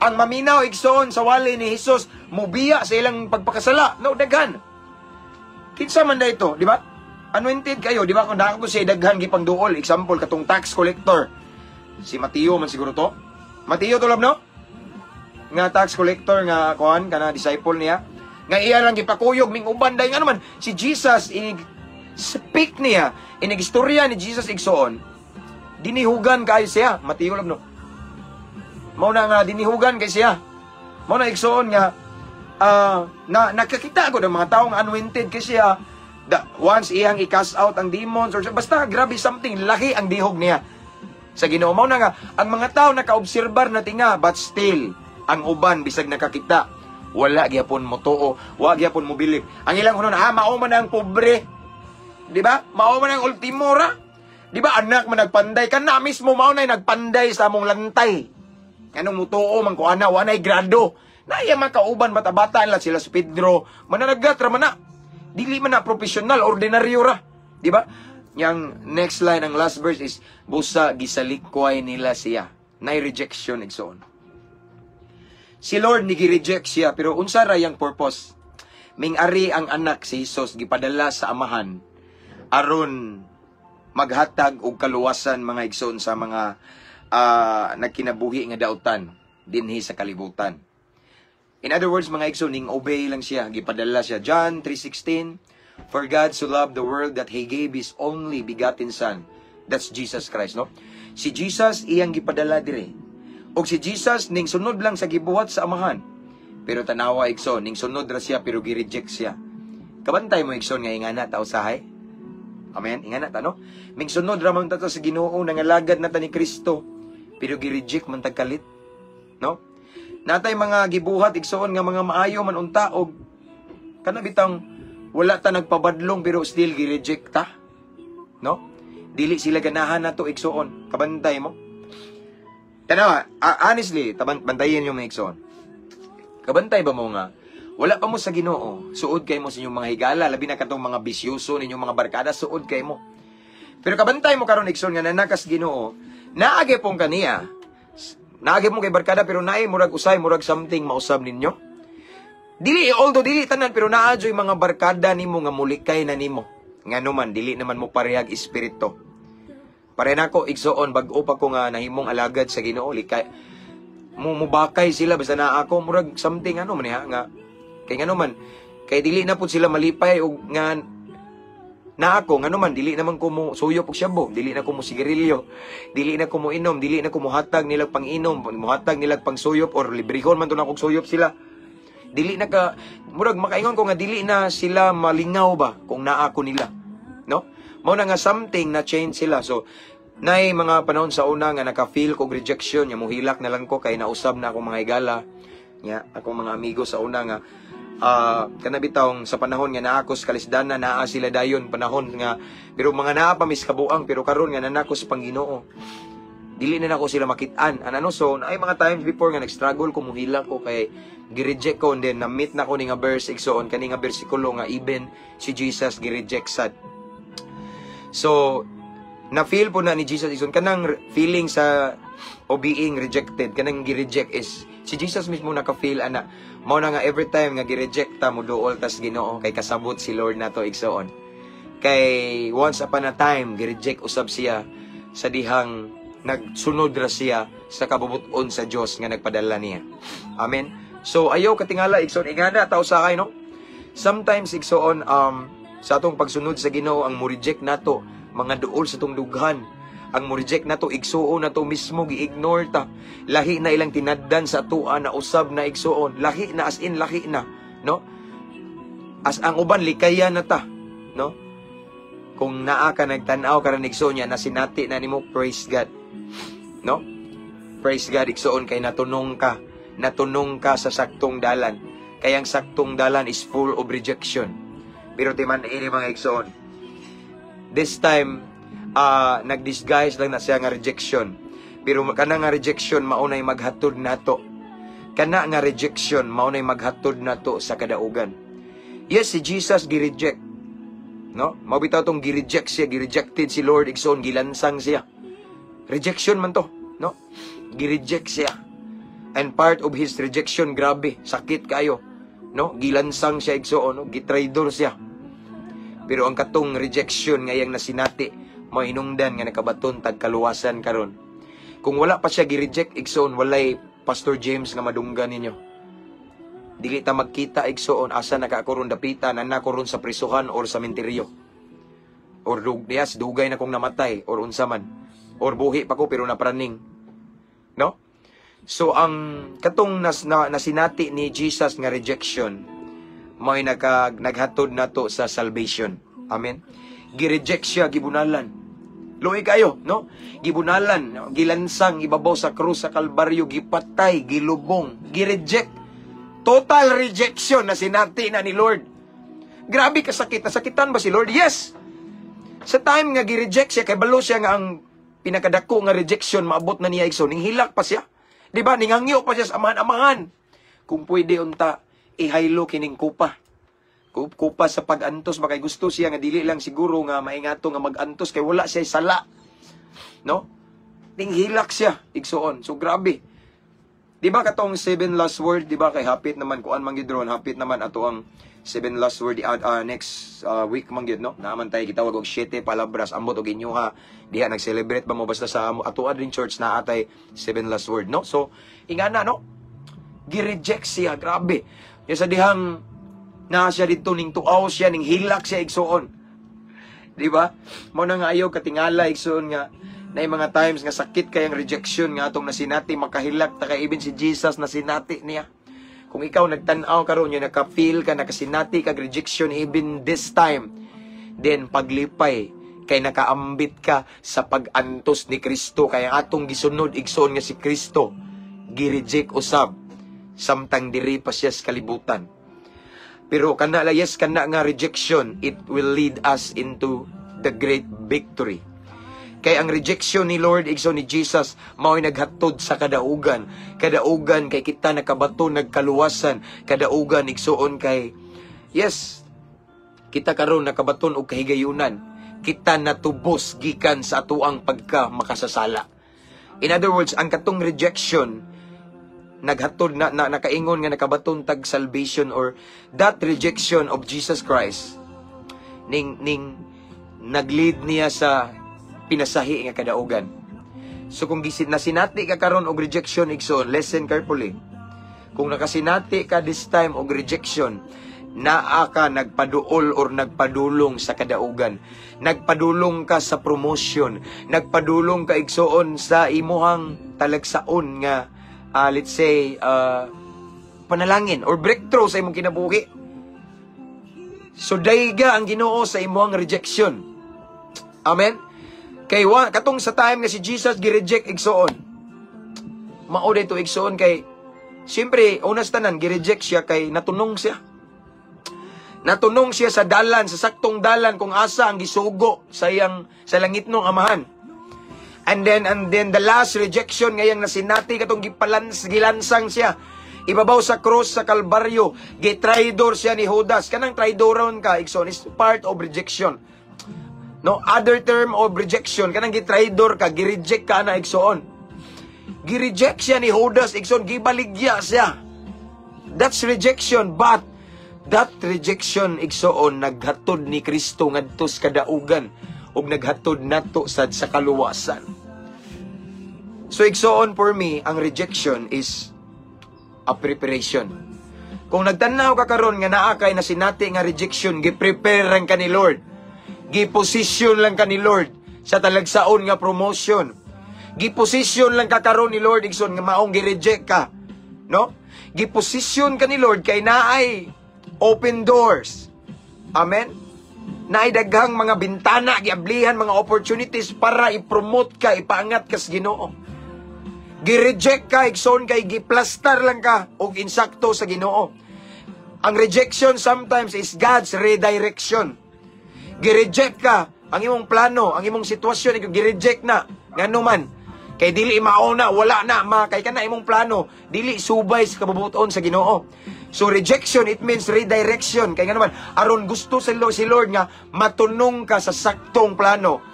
Ang maminaw, igsoon, sa wali ni Jesus mubiya sa ilang pagpakasala, no? Daghan. Kinsa man da ito, di ba? Anointed kayo, di ba? Kung dako siya daghan gipangduol, example katong tax collector. Si Mateo man siguro to. Mateo to, love, no? Nga tax collector nga kuan kana disciple niya. Nga iya lang gipakuyog ming uban dahil ano man si Jesus inig speak niya, inig istorya ni Jesus, igsoon. Dinihugan kayo siya, Mateo, love, no? Mao na nga dinihugan kay siya. Mao na, igsoon, nga na nakakita ko ng mga taong anointed kay siya. Once iyang i-cast out ang demons or basta grabe something, laki ang dihog niya sa Ginoo. Mao na nga ang mga tao nakaobserbar na tinga, but still ang uban bisag nakakita, wala gyapon mo tuo, wa gyapon mo believe. Ang ilang hunon, ah, mao man ang pobre. Di ba? Mao man ang ultimo ra. Di ba anak man nagpanday ka na mismo, mao na nagpanday sa among lantay. Anong mutuo man ko ana, wa nay grado. Naaya makauban bata-bata lang sila si Pedro, mananagat ra man na. Dili man na professional, ordinaryo ra. Di ba? Yang next line, ang last verse is, busa gisalikway nila siya. Nay rejection, igsoon. Si Lord ni gi-reject siya, pero unsa ra yang purpose? Ming-ari ang anak si Jesus gipadala sa Amahan aron maghatag og kaluwasan, mga igsoon, sa mga nagkinabuhi nga dautan dinhi sa kalibutan. In other words, mga igsoon, ning obey lang siya, gipadala siya. John 3:16, "For God so loved the world that He gave His only begotten Son." That's Jesus Christ, no? Si Jesus iyang gipadala dire. Og si Jesus ning sunod lang sa gibuhat sa Amahan. Pero tanawa, igsoon, ning sunod ra siya pero gi-reject siya. Kabantay mo, igsoon, nga ingana ta usahay. Amen. Ingana ta, no? Ming sunod ra man ta sa Ginoo, nangalagad na ta ni Kristo pero gi-reject man tag kalit. No? Natay mga gibuhat, igsoon, nga mga maayo man unta og kana bitang wala ta nagpabadlong pero still gi-reject ta. No? Dili sila ganahan nato, igsoon. Kabantay mo. Tanawa, honestly, bantayin yung mga igsoon. Kabantay ba mo nga wala pa mo sa Ginoo, suod kay mo sa inyong mga higala, labi na katong mga bisyoso ninyong mga barkada, suod kay mo. Pero kabantay mo karon, igsoon, nga nanakas Ginoo, naagi pong kaniya. Naagi mo kay barkada pero naay murag usay, murag something mausab ninyo. Dili, although dili tanan, pero naa joy mga barkada nimo nga mulikay na nimo. Ngano man dili naman mo parehag espiritu. Pare nako, igsoon, bag-o pa ko nga nahimong alagad sa Ginoo, likay mo, mubakay sila basta naa ako. Murag something ano man ha nga kay ngano man kay dili na pud sila malipay og nga na ako. Ngano man, dili naman ko mo suyop og shabu, dili na ko mo sigarilyo, dili na ko mo inom, dili na ko mohatag nila pang-inom, mohatag nila pang-suyop or librehon man to na kog suyop sila. Dili na ka murag makaingon ko nga dili na sila malingaw ba kung naa ko nila, no? Mao na nga something na change sila. So nay mga panahon sa una nga naka-feel kog rejection nya muhilak na lang ko kay nausab na akong mga higala nya, akong mga amigo sa una nga kana bitawng sa panahon nga naa ko sa kalisdanan, naa sila dayon panahon nga, pero mga naa pa mis kabuang. Pero karon nga naa nako sa pang-Ginoo, dili na nako sila makit-an ano. So naay mga times before nga nag-struggle ko, muhilak ko kay gi-reject ko, and then na-meet na ko ni nga verse, igsoon, kani nga bersikulo nga even si Jesus gi-reject sad. So na-feel po na ni Jesus, igsoon, kanang feeling sa o being rejected, kanang gi-reject is si Jesus mismo naka-feel ana. Mao na nga every time nga gi-reject ta, mo duol tas Ginoo kay kasabot si Lord nato, igsoon, kay once upon a time gi-reject usab siya sa dihang nagsunod ra siya sa kabubut-on sa Dios nga nagpadala niya. Amen. So ayaw katingala, igsoon, ingana tao sa kay, no? Sometimes, igsoon, sa atong pagsunod sa Ginoo, ang mo reject nato mga duol sa atong dughan, ang mo reject nato igsuon nato mismo, gi-ignore ta, lahi na ilang tinaddan sa atoa na usab na, igsuon, lahi na, as in lahi na, no? As ang uban likayan na ta, no? Kung naa ka nagtan-aw karon, igsuon, nya nasinati na nimo, praise God, no? Praise God, igsuon, kay natunong ka, natunong ka sa saktong dalan, kay ang saktong dalan is full of rejection. Pero timan ini, mga igsuon, this time nag-disguise lang na siya nga rejection. Pero kana nga rejection maunay maghatod nato. Kana nga rejection maunay maghatod nato sa kadaugan. Yes, si Jesus gi-reject. No? Mao bitaw tong gi-reject siya, gi-rejected si Lord, igsoon, gilansang siya. Rejection man to, no? Gi-reject siya. And part of his rejection, grabe, sakit kayo. No? Gilansang siya, igsoon, no? Gitraidor siya. Pero ang katong rejection nga iyang nasinati, mao hinungdan nga nakabaton tag kaluwasan karon. Kung wala pa siya gi-reject, igsoon, walay Pastor James nga madunggan ninyo. Dili ta magkita, igsoon. Asa na ka ako ron dapita, naa ko ron sa prisuhan or sa menteryo. Or yes, dugay na kong namatay or unsa man. Or buhi pa ko pero napraning. No? So ang katong nasinati ni Jesus nga rejection mao'y naghatod nato sa salvation. Amen. Gi-reject siya, gibunalan. Luoy kayo, no? Gibunalan, no? Gilansang ibabaw sa krus sa Kalbaryo, gipatay, gilubong, gi-reject. Total rejection na sinati na ni Lord. Grabe kasakit. Nasakitan ba si Lord? Yes! Sa time nga gi-reject siya, kay balo siya nga ang pinakadako nga rejection maabot na niya, igsoon. Ning hilak pa siya. Di ba? Ningangyo pa siya sa amahan-amahan. Kung pwede unta, ihaylo kining kupa. Kupa sa pag-antos ba, kay gusto siya nga dili lang siguro nga maingato nga mag-antos kay wala siya sala. No? Ning hilak siya, igsoon. So grabe. Di ba katong seven last word, di ba, kay hapit naman kuan man gyud ron, hapit naman ato ang seven last word next week man gyud, no? Naaman tayo gitawag og siete palabras, ambot og inyuha diha nag-celebrate ba mo, basta sa ato rin church na atay seven last word, no? So ingana, no? Gi-reject siya, grabe. Ya sa dihang naa siya dito, ning tuaw siya, ning hilak siya, igsoon. Di ba? Mao na nga ayaw katingala, igsoon, nga na mga times nga sakit kayang rejection nga atong nasinati, makahilak ta kay even si Jesus nasinati niya. Kung ikaw nagtan-aw karon nya naka-feel ka, nakasinati kag rejection even this time, then paglipay kay nakaambit ka sa pag-antos ni Kristo, kay ang atong gisunod, igsoon, nga si Kristo gi-reject usab samtang diri pa siya sa kalibutan. Pero kana la, yes, kana nga rejection, it will lead us into the great victory. Kay ang rejection ni Lord, igsoon, ni Jesus, mao'y naghatod sa kadaugan. Kadaugan kay kita nakabato nagkaluwasan. Kadaugan, igsoon, kay yes, kita karon nakabaton og kahigayunan. Kita natubos gikan sa atuang pagka makasasala. In other words, ang katong rejection naghatod na nakaingon nga nakabaton tag salvation or that rejection of Jesus Christ ning naglead niya sa pinasahi nga kadaugan. So kung gisit na sinati ka karon og rejection, igsoon, listen carefully. Kung nakasinati ka this time og rejection, naa ka nagpaduol or nagpadulong sa kadaugan. Nagpadulong ka sa promotion. Nagpadulong ka, igsoon, sa imuhang talagsaon nga let's say panalangin or breakthrough sa imong kinabuhi. So dayga ang Ginoo sa imuhang rejection. Amen. Kay wa katong sa time nga si Jesus gi-reject, igsoon. Mao dito, igsoon, kay siyempre unas tanan gi-reject siya kay natunong siya. Natunong siya sa dalan, sa saktong dalan kung asa ang gisugo sa iyang sa langitnong Amahan. And then the last rejection ngayang nasinati katong gipalans gilansang siya ibabaw sa cross sa Kalbaryo, gitraidor siya ni Judas. Kanang traidoron ka, igsoon, is part of rejection. No, other term of rejection, kanang gitraidor ka, gi-reject ka na, igsoon. Gi-reject siya ni Judas, igsoon, gibaligya siya. That's rejection, but that rejection, igsoon, naghatod ni Kristo ngadto sa kadaugan ug naghatod nato sad sa kaluwasan. So igsoon, for me, ang rejection is a preparation. Kung nagtanaw ka karon nga naa kay nasinati nga rejection, gi-prepare lang ka ni Lord. Gi-position lang ka ni Lord sa talagsaon nga promotion. Gi-position lang ka karon ni Lord, igsoon, nga maong gi-reject ka. No? Gi-position ka ni Lord kay naay open doors. Amen? Naay daghang mga bintana, giablihan mga opportunities para i-promote ka, ipaangat ka sa Ginoo. Gi-reject ka, igsoon, kay giplastar lang ka og insakto sa Ginoo. Ang rejection sometimes is God's redirection. Gi-reject ka, ang imong plano, ang imong sitwasyon, ikaw gi-reject na. Ngano man? Kay dili mao na, wala na, ma, kay kana imong plano, dili subay sa kabubuton sa Ginoo. So rejection, it means redirection. Kay ngano man, aron gusto si Lord nga matunong ka sa saktong plano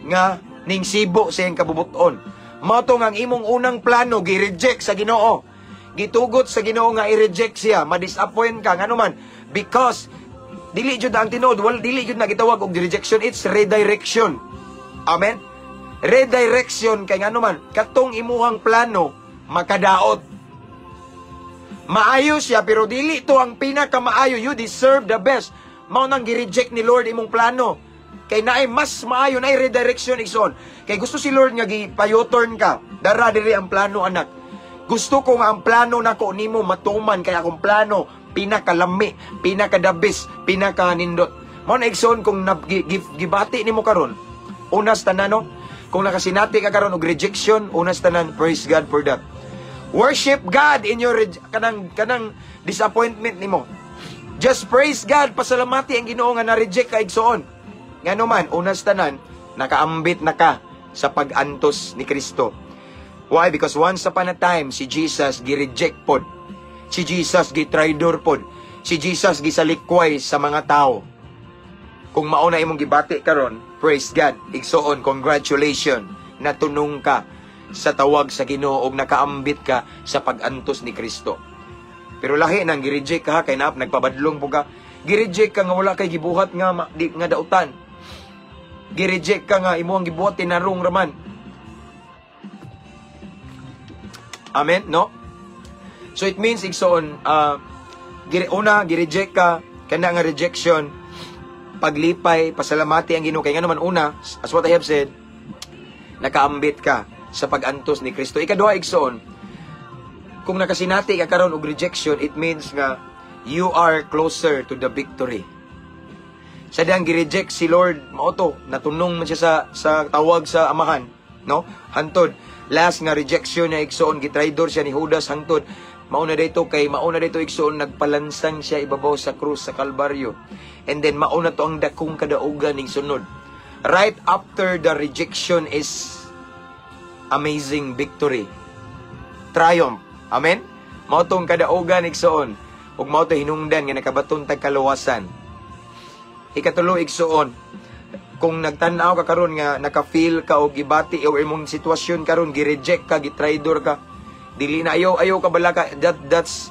nga ning sibo sa iyang kabubuton. Mao to nga ang imong unang plano gi-reject sa Ginoo. Gitugot sa Ginoo nga i-reject siya, ma-disappoint ka. Ngano man? Because dili jud ang tinuod, wala, dili jud na gitawag og rejection, it's redirection. Amen. Redirection kay ngano man, katong imuhang plano makadaot. Maayo siya pero dili to ang pinakamaayo. You deserve the best. Mao nang gi-reject ni Lord imong plano. Kay naay mas maayo, naay redirection, igsoon. Kay gusto si Lord nga gi-turn ka. "Dara diri ang plano, anak. Gusto ko nga ang plano nako nimo matuman kay akong plano pinakalami, pinakadabis, pinakanindot." Mao na, igsoon, kung gibati nimo karon, unas tanan, no, kung nakasinati ka karon og rejection, unas tanan, praise God for that. Worship God in your kanang disappointment nimo. Just praise God, pasalamati ang Ginoo nga na-reject ka, igsoon. Ngano man, unas tanan, nakaambit na ka sa pag-antos ni Kristo. Why? Because once upon a time, si Jesus gi-reject pod. Si Jesus gi-traidor pod. Si Jesus gisalikway sa mga tao. Kung mao na imong gibati karon, praise God. Igsoon, congratulations. Natunong ka sa tawag sa Ginoo ug nakaambit ka sa pag-antos ni Kristo. Pero lahi nang gi-reject ka kay naap nagpabadlong po ka. Gi-reject ka nga wala kay gibuhat nga nga dautan. Gi-reject ka nga imong gibuhat tinarong raman. Amen, no? So it means, igsoon, una gi-reject ka, kana nga rejection, paglipay, pasalamati ang Ginoo kay ngano man, una, as what I have said, nakaambit ka sa pag-antos ni Kristo. Ikaduha, igsoon, kung nakasinati ka karon og rejection, it means nga you are closer to the victory. Sa dihang gi-reject si Lord, mao to, natunong man siya sa tawag sa Amahan, no? Hantod last nga rejection niya, igsoon, gitraidor siya ni Judas, hangtod mao na dito kay mao na dito, igsoon, nagpalansang siya ibabaw sa krus sa Kalbaryo. And then mao na to ang dakong kadaugan ning sunod. Right after the rejection is amazing victory. Triumph. Amen? Mao tong kadaugan, igsoon. Ug mao to hinungdan nga nakabaton tag kaluwasan. Ikatulo, igsoon, kung nagtan-aw ka karon nga naka-feel ka og gibati o imong sitwasyon karon gi-reject ka, gitraidor ka, dili na ayo ayo ka balaka, that's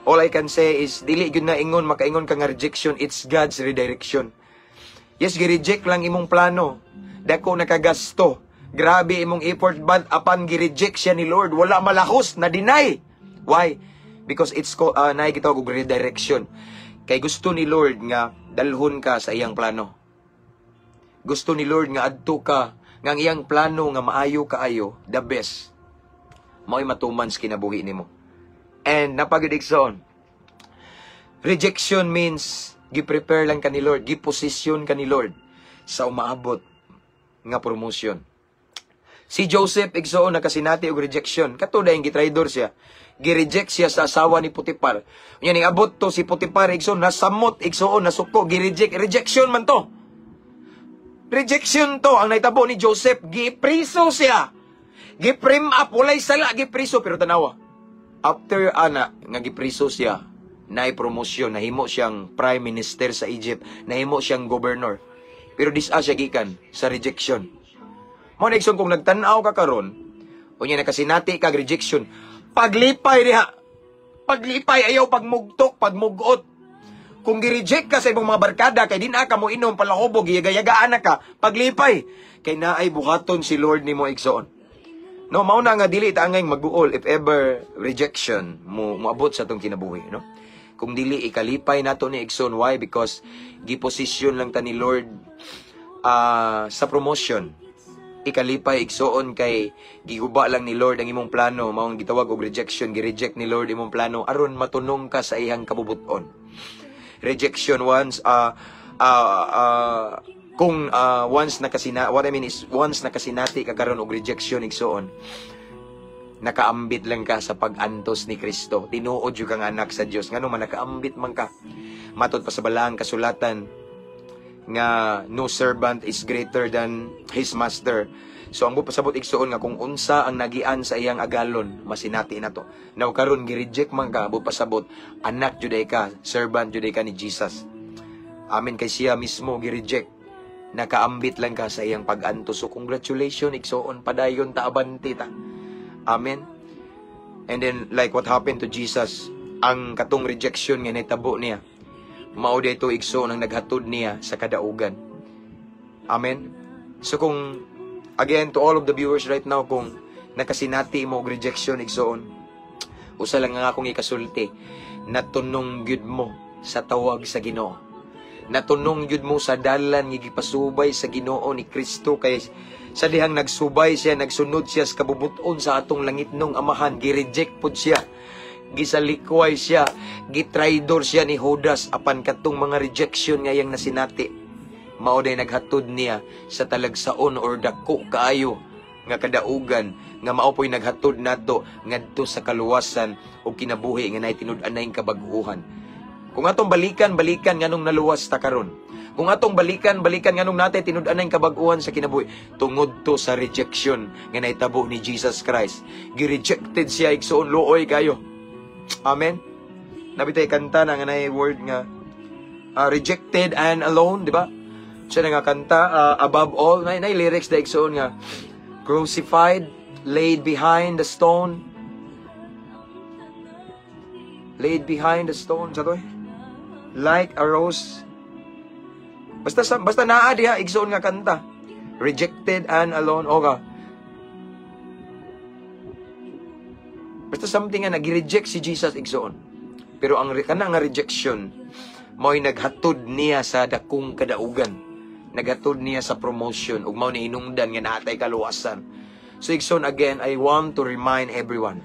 all I can say is dili gyud na ingon makaingon ka nga rejection, it's God's redirection. Yes, gi-reject lang imong plano. Dako nakagasto. Grabe imong effort, but apan gi-reject siya ni Lord. Wala malahos, na deny. Why? Because it's naay gitawag og redirection. Kay gusto ni Lord nga dalhon ka sa iyang plano. Gusto ni Lord nga adto ka nga ang iyang plano nga maayo kaayo, the best. Mao'y matuman sa kinabuhi nimo. And napagid, igsoon. Rejection means gi-prepare lang ka ni Lord, gi-position ka ni Lord sa umaabot nga promotion. Si Joseph, igsoon, nakasinati og rejection. Kato dayong gitraidor siya. Gi-reject siya sa asawa ni Potiphar. Unya ning abot to si Potiphar, igsoon, nasamot, igsoon, nasuko, gi-reject. Rejection man to. Rejection to ang nahitabo ni Joseph. Gipriso siya. Gi-frame up, walay sala, gipriso. Pero tanawa, after ana, nga gipriso siya, naay promosyon, nahimo siyang prime minister sa Egypt, nahimo siyang governor. Pero dis-a siya gikan sa rejection. Mao na, igsoon, kung nagtan-aw ka karon, unya nakasinati kag rejection, paglipay diha. Paglipay, ayaw pagmugtok, pagmugot. Kung gi-reject ka sa imong mga barkada kay di na ka mo inom palahubog, giyaga-yagaan na ka, paglipay kay naay buhaton si Lord nimo, igsoon. No, mao na nga dili ta angay magbuol if ever rejection mo moabot sa atong kinabuhi, no? Kung dili, ikalipay nato ni, igsoon. Why? Because giposisyon lang ta ni Lord sa promotion. Ikalipay, igsoon, kay giguba lang ni Lord ang imong plano, maong gitawag og rejection. Gi-reject ni Lord imong plano aron matunong ka sa iyang kabubuton. Rejection once kung once nakasina, what I mean is, once nakasinati ka karon og rejection, igsoon, nakaambit lang ka sa pag-antos ni Kristo. Tinuod jud kang anak sa Dios. Ngano man nakaambit man ka? Matod pa sa balaang kasulatan nga no servant is greater than his master. So ang pasabot, igsoon, nga kung unsa ang nagian sa iyang agalon, masinati na to. Now karon gi-reject man ka, buot pasabot anak jud ka, servant jud ka ni Jesus. Amen. Kay siya mismo gi-reject. Nakaambit lang ka sa iyang pag-antos. So congratulations, igsoon, padayon ta, abante ta. Amen. And then like what happened to Jesus, ang katong rejection nga nahitabo niya, mao dito, igsoon, ang naghatod niya sa kadaugan. Amen. So kung, again, to all of the viewers right now, kung nakasinati mo og rejection, igsoon, usa lang nga akong ikasulti, natunong gyud mo sa tawag sa Ginoo. Natunong gyud mo sa dalan nga gipasubay sa Ginoo ni Kristo, kay sa dihang nagsubay siya, nagsunod siya sa kabubuton sa atong langitnong Amahan, gi-reject pod siya, gisalikway siya, gitraidor siya ni Judas, apan katong mga rejection nga iyang nasinati, mao day naghatod niya sa talagsaon or dako kaayo nga kadaugan nga mao po'y naghatod nato ngadto sa kaluwasan o kinabuhi nga naay tinud-anay kabag-uhan. Kung atong balikan, balikan nganong naluwas ta karon. Kung atong balikan, balikan nganong natay tinud-anay kabag-uhan sa kinabuhi, tungod to sa rejection nga nahitabo ni Jesus Christ. Gi-rejected siya, igsoon, luoy kayo. Amen. Naa bitay kanta na nga naay word nga "rejected and alone", di ba? Siya na nga kanta, "Above All", na lyrics na, igsoon, nga "crucified, laid behind the stone, laid behind the stone", sa to eh? "Like a rose". Basta naa diha, igsoon, nga kanta. "Rejected and Alone". Oga. Basta something nga nag-reject si Jesus, igsoon. Pero ang kana nga rejection mao'y naghatod niya sa dakong kadaugan. Naghatod niya sa promotion ug mao ni hinungdan nga naatay kaluwasan. So igsoon, again, I want to remind everyone.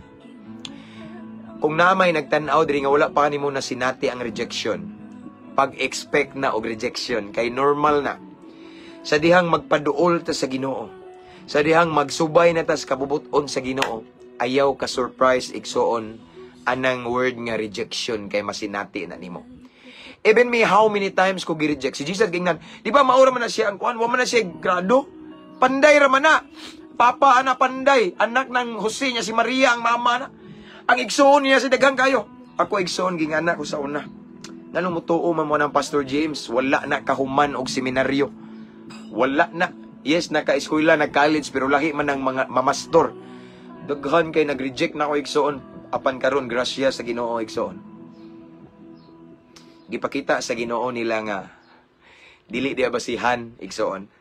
Kung namay nagtan-aw diri nga wala pa nimo na sinati ang rejection, pag-expect na og rejection kay normal na. Sa dihang magpaduol ta sa Ginoo, sa dihang magsubay na ta sa kabubuton sa Ginoo, ayaw ka surprise, igsoon, anang word nga rejection kay masinati na nimo. Even me, how many times ko gi-reject? Si Jesus gingnan, di ba maura man na siya ang kuan, wa man na siya grado. Panday ra man na. Papa ana panday, anak ng Jose niya si Maria ang mama na. Ang igsoon niya si daghang kayo. Ako, igsoon, gingana ko sa una. Nganong mutuo man mo ng Pastor James, wala na kahuman og seminaryo. Wala na. Yes, naka-eskwela, nag-college, pero lahi man ang mga mamastor. Daghan kay nag-reject na ako, igsoon. Apan karon, grasya sa Ginoo, igsoon. Gipakita sa Ginoo nila nga Dili diya basihan, igsoon.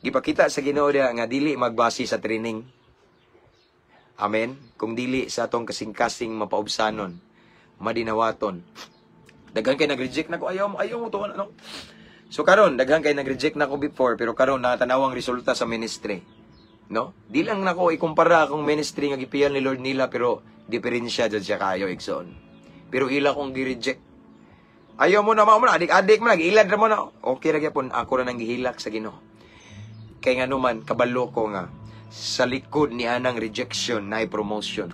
Gipakita sa Ginoo diya nga dili magbase sa training. Amen. Kung dili sa atong kasing-kasing mapaubsanon, madinawaton. Daghan kay nag-reject nako, ayaw mo to, ano. So karon, daghan kay nag-reject nako before, pero karon natanawang resulta sa ministry. No? Di lang nako ikumpara akong ministry nga gipiyal ni Lord nila, pero diferensya jud siya kayo, igsoon. Pero ila kong gi-reject. Ayaw mo na mao mo na, adik-adik mo na, giilad ra mo na. Okay ra gyapon, ako ra nang gihilak sa Ginoo. Kay nga naman, kabalo ko nga sa likod ni anang rejection na promotion.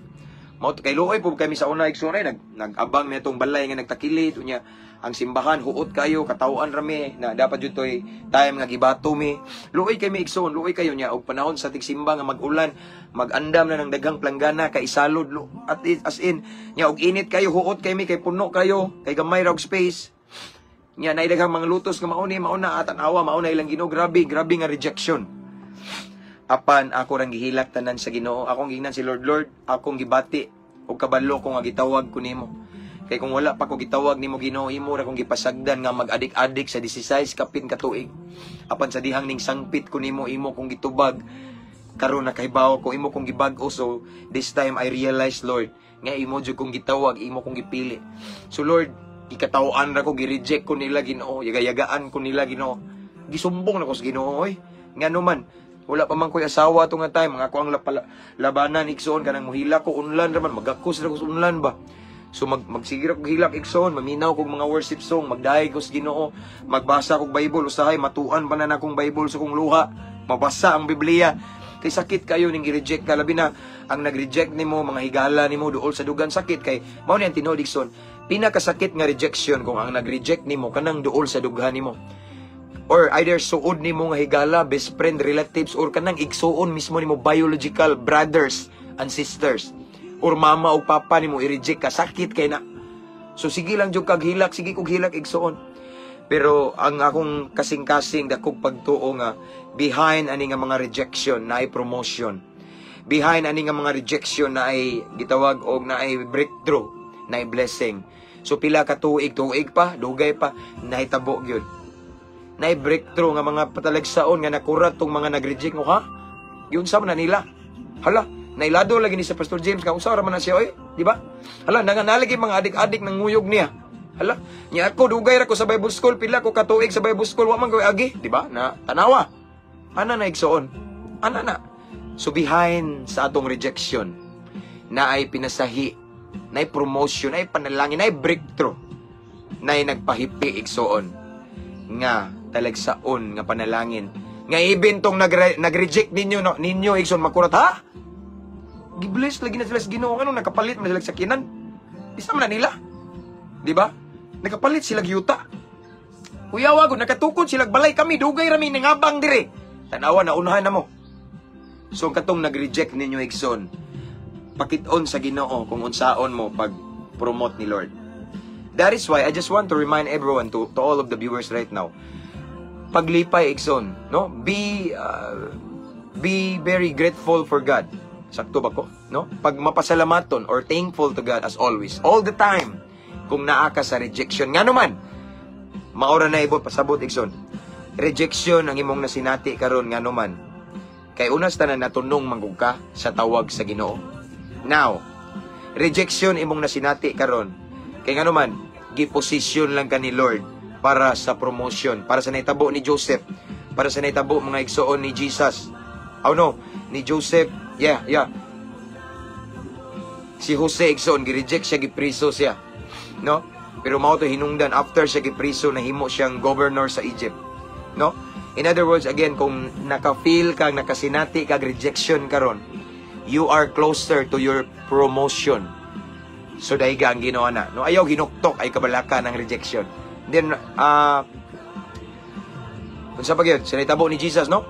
Mao kay luoy po kami sa una, igsoon, ay nag-abang na itong balay nga nagtakilid unya ang simbahan huot kayo, katawhan rami na dapat jud toy time nga gibato mi. Luoy kay mi, igsoon, luoy kayo niya og panahon sa tigsimba nga mag-ulan, mag-andam na ng daghang planggana kay isalod at as in nya og init kayo, huot kay mi kay puno kayo, kay gamay ra og space. Nya nay daghang mga lutos nga mauni mauna at awa mauna ilang Ginoo. Grabe, grabe nga rejection. Apan ako rang gihilak tanan sa Ginoo. Akong gingnan si Lord, "Lord, akong gibati og kabalo ko nga gitawag ko nimo. Kay kung wala pa ko gitawag nimo, Ginoo, imo ra kong gipasagdan nga mag-adik-adik sa 16 kapin ka tuig. Apan sa dihang ning sangpit ko nimo, imo kong gitubag. Karon nakahibaw ko imo kong gibag-o. So this time I realize, Lord, nga imo jud kong gitawag, imo kong gipili. So Lord, gikataw-an ra ko, gi-reject ko nila, Ginoo, yaga-yagaan ko nila, Ginoo." Gisumbong na ko sa Ginoo oy. Ngano man wala pa man ko'y asawa to nga time, mga ako ang labanan, igsoon, kanang muhila ko unlan ra man, magakos ra ko sa unlan ba. So magsigir ko hilak, igsoon, maminaw kog mga worship song, magdayeg ko sa Ginoo, magbasa kog Bible, usahay matuan pa na akong Bible sa kong luha, mabasa ang Biblia. Kay sakit kayo ning gi-reject ka, labi na ang nag-reject nimo mga higala nimo, duol sa dughan, sakit kay mao ni ang tinuod, igsoon. Pinakasakit nga rejection kung ang nag-reject nimo kanang duol sa dughan nimo. Or either suod nimo nga higala, best friend, relatives, or kanang igsuon mismo nimo, biological brothers and sisters. Or mama o papa nimo i-reject ka, sakit kay na. So sige lang jud kag hilak, sige kog hilak, igsuon. Pero ang akong kasing-kasing dakog pagtuo nga behind ani nga mga rejection na ay promotion. Behind ani nga mga rejection na ay gitawag og na ay breakthrough, na ay blessing. So pila ka tuig, tuig pa, dugay pa, nahitabo gyud. Na breakthrough nga mga patalagsaon nga nakurat tong mga nag-reject mo ha. Yun sa man na nila. Hala, nailado lagi ni sa Pastor James nga unsa ra man na siya oy, di ba? Hala, nanganalagi mga adik-adik ng nguyog niya. Hala, nya ako dugay ra ko sa Bible school, pila ko katuig sa Bible school, wa man ko agi, di ba? Na tanawa. Ana na, igsoon. Ana na. So behind sa atong rejection na ay pinasahi, na ay promotion, na ay panalangin, na ay breakthrough, na ay nagpahipi, igsoon, nga talagsaon nga panalangin nga even tong nag-reject ninyo, no, ninyo, igsoon, makurat ha, gibless lagi na sila sa Ginoo. Anong nakapalit man sila sa kinan isa man na nila, di ba? Nakapalit sila yuta. Kuyawa ko nakatukod sila balay, kami dugay rami nangabang dire. Tanawa na unahan na mo. So ang katong nag-reject ninyo, igsoon, pakit-on sa Ginoo kung unsaon mo pag promote ni Lord. That is why I just want to remind everyone, to all of the viewers right now, paglipay, igsoon, no? Be very grateful for God. Sakto ba ko, no? Pag mapasalamaton or thankful to God as always, all the time, kung naa ka sa rejection. Nga naman, maura na ibot pasabot, igsoon. Rejection ang imong nasinati karon, nga naman, kay unas tanan natunong manggug ka sa tawag sa Ginoo. Now, rejection imong nasinati karon. Kay nga naman, giposisyon lang ka ni Lord para sa promotion, para sa nahitabo ni Joseph, para sa nahitabo, mga igsoon, ni Jesus. Oh no, ni Joseph, yeah. Si Jose, igsoon, gi-reject siya, gipriso siya. No? Pero mao to hinungdan, after siya gipriso, nahimo siyang governor sa Egypt. No? In other words, again, kung naka-feel kag nakasinati kag rejection karon, you are closer to your promotion. So daiga ang Ginoo na. No, ayaw hinuktok ay kabalaka ng rejection. Then unsa pa gyud? Sinitabo ni Jesus, no?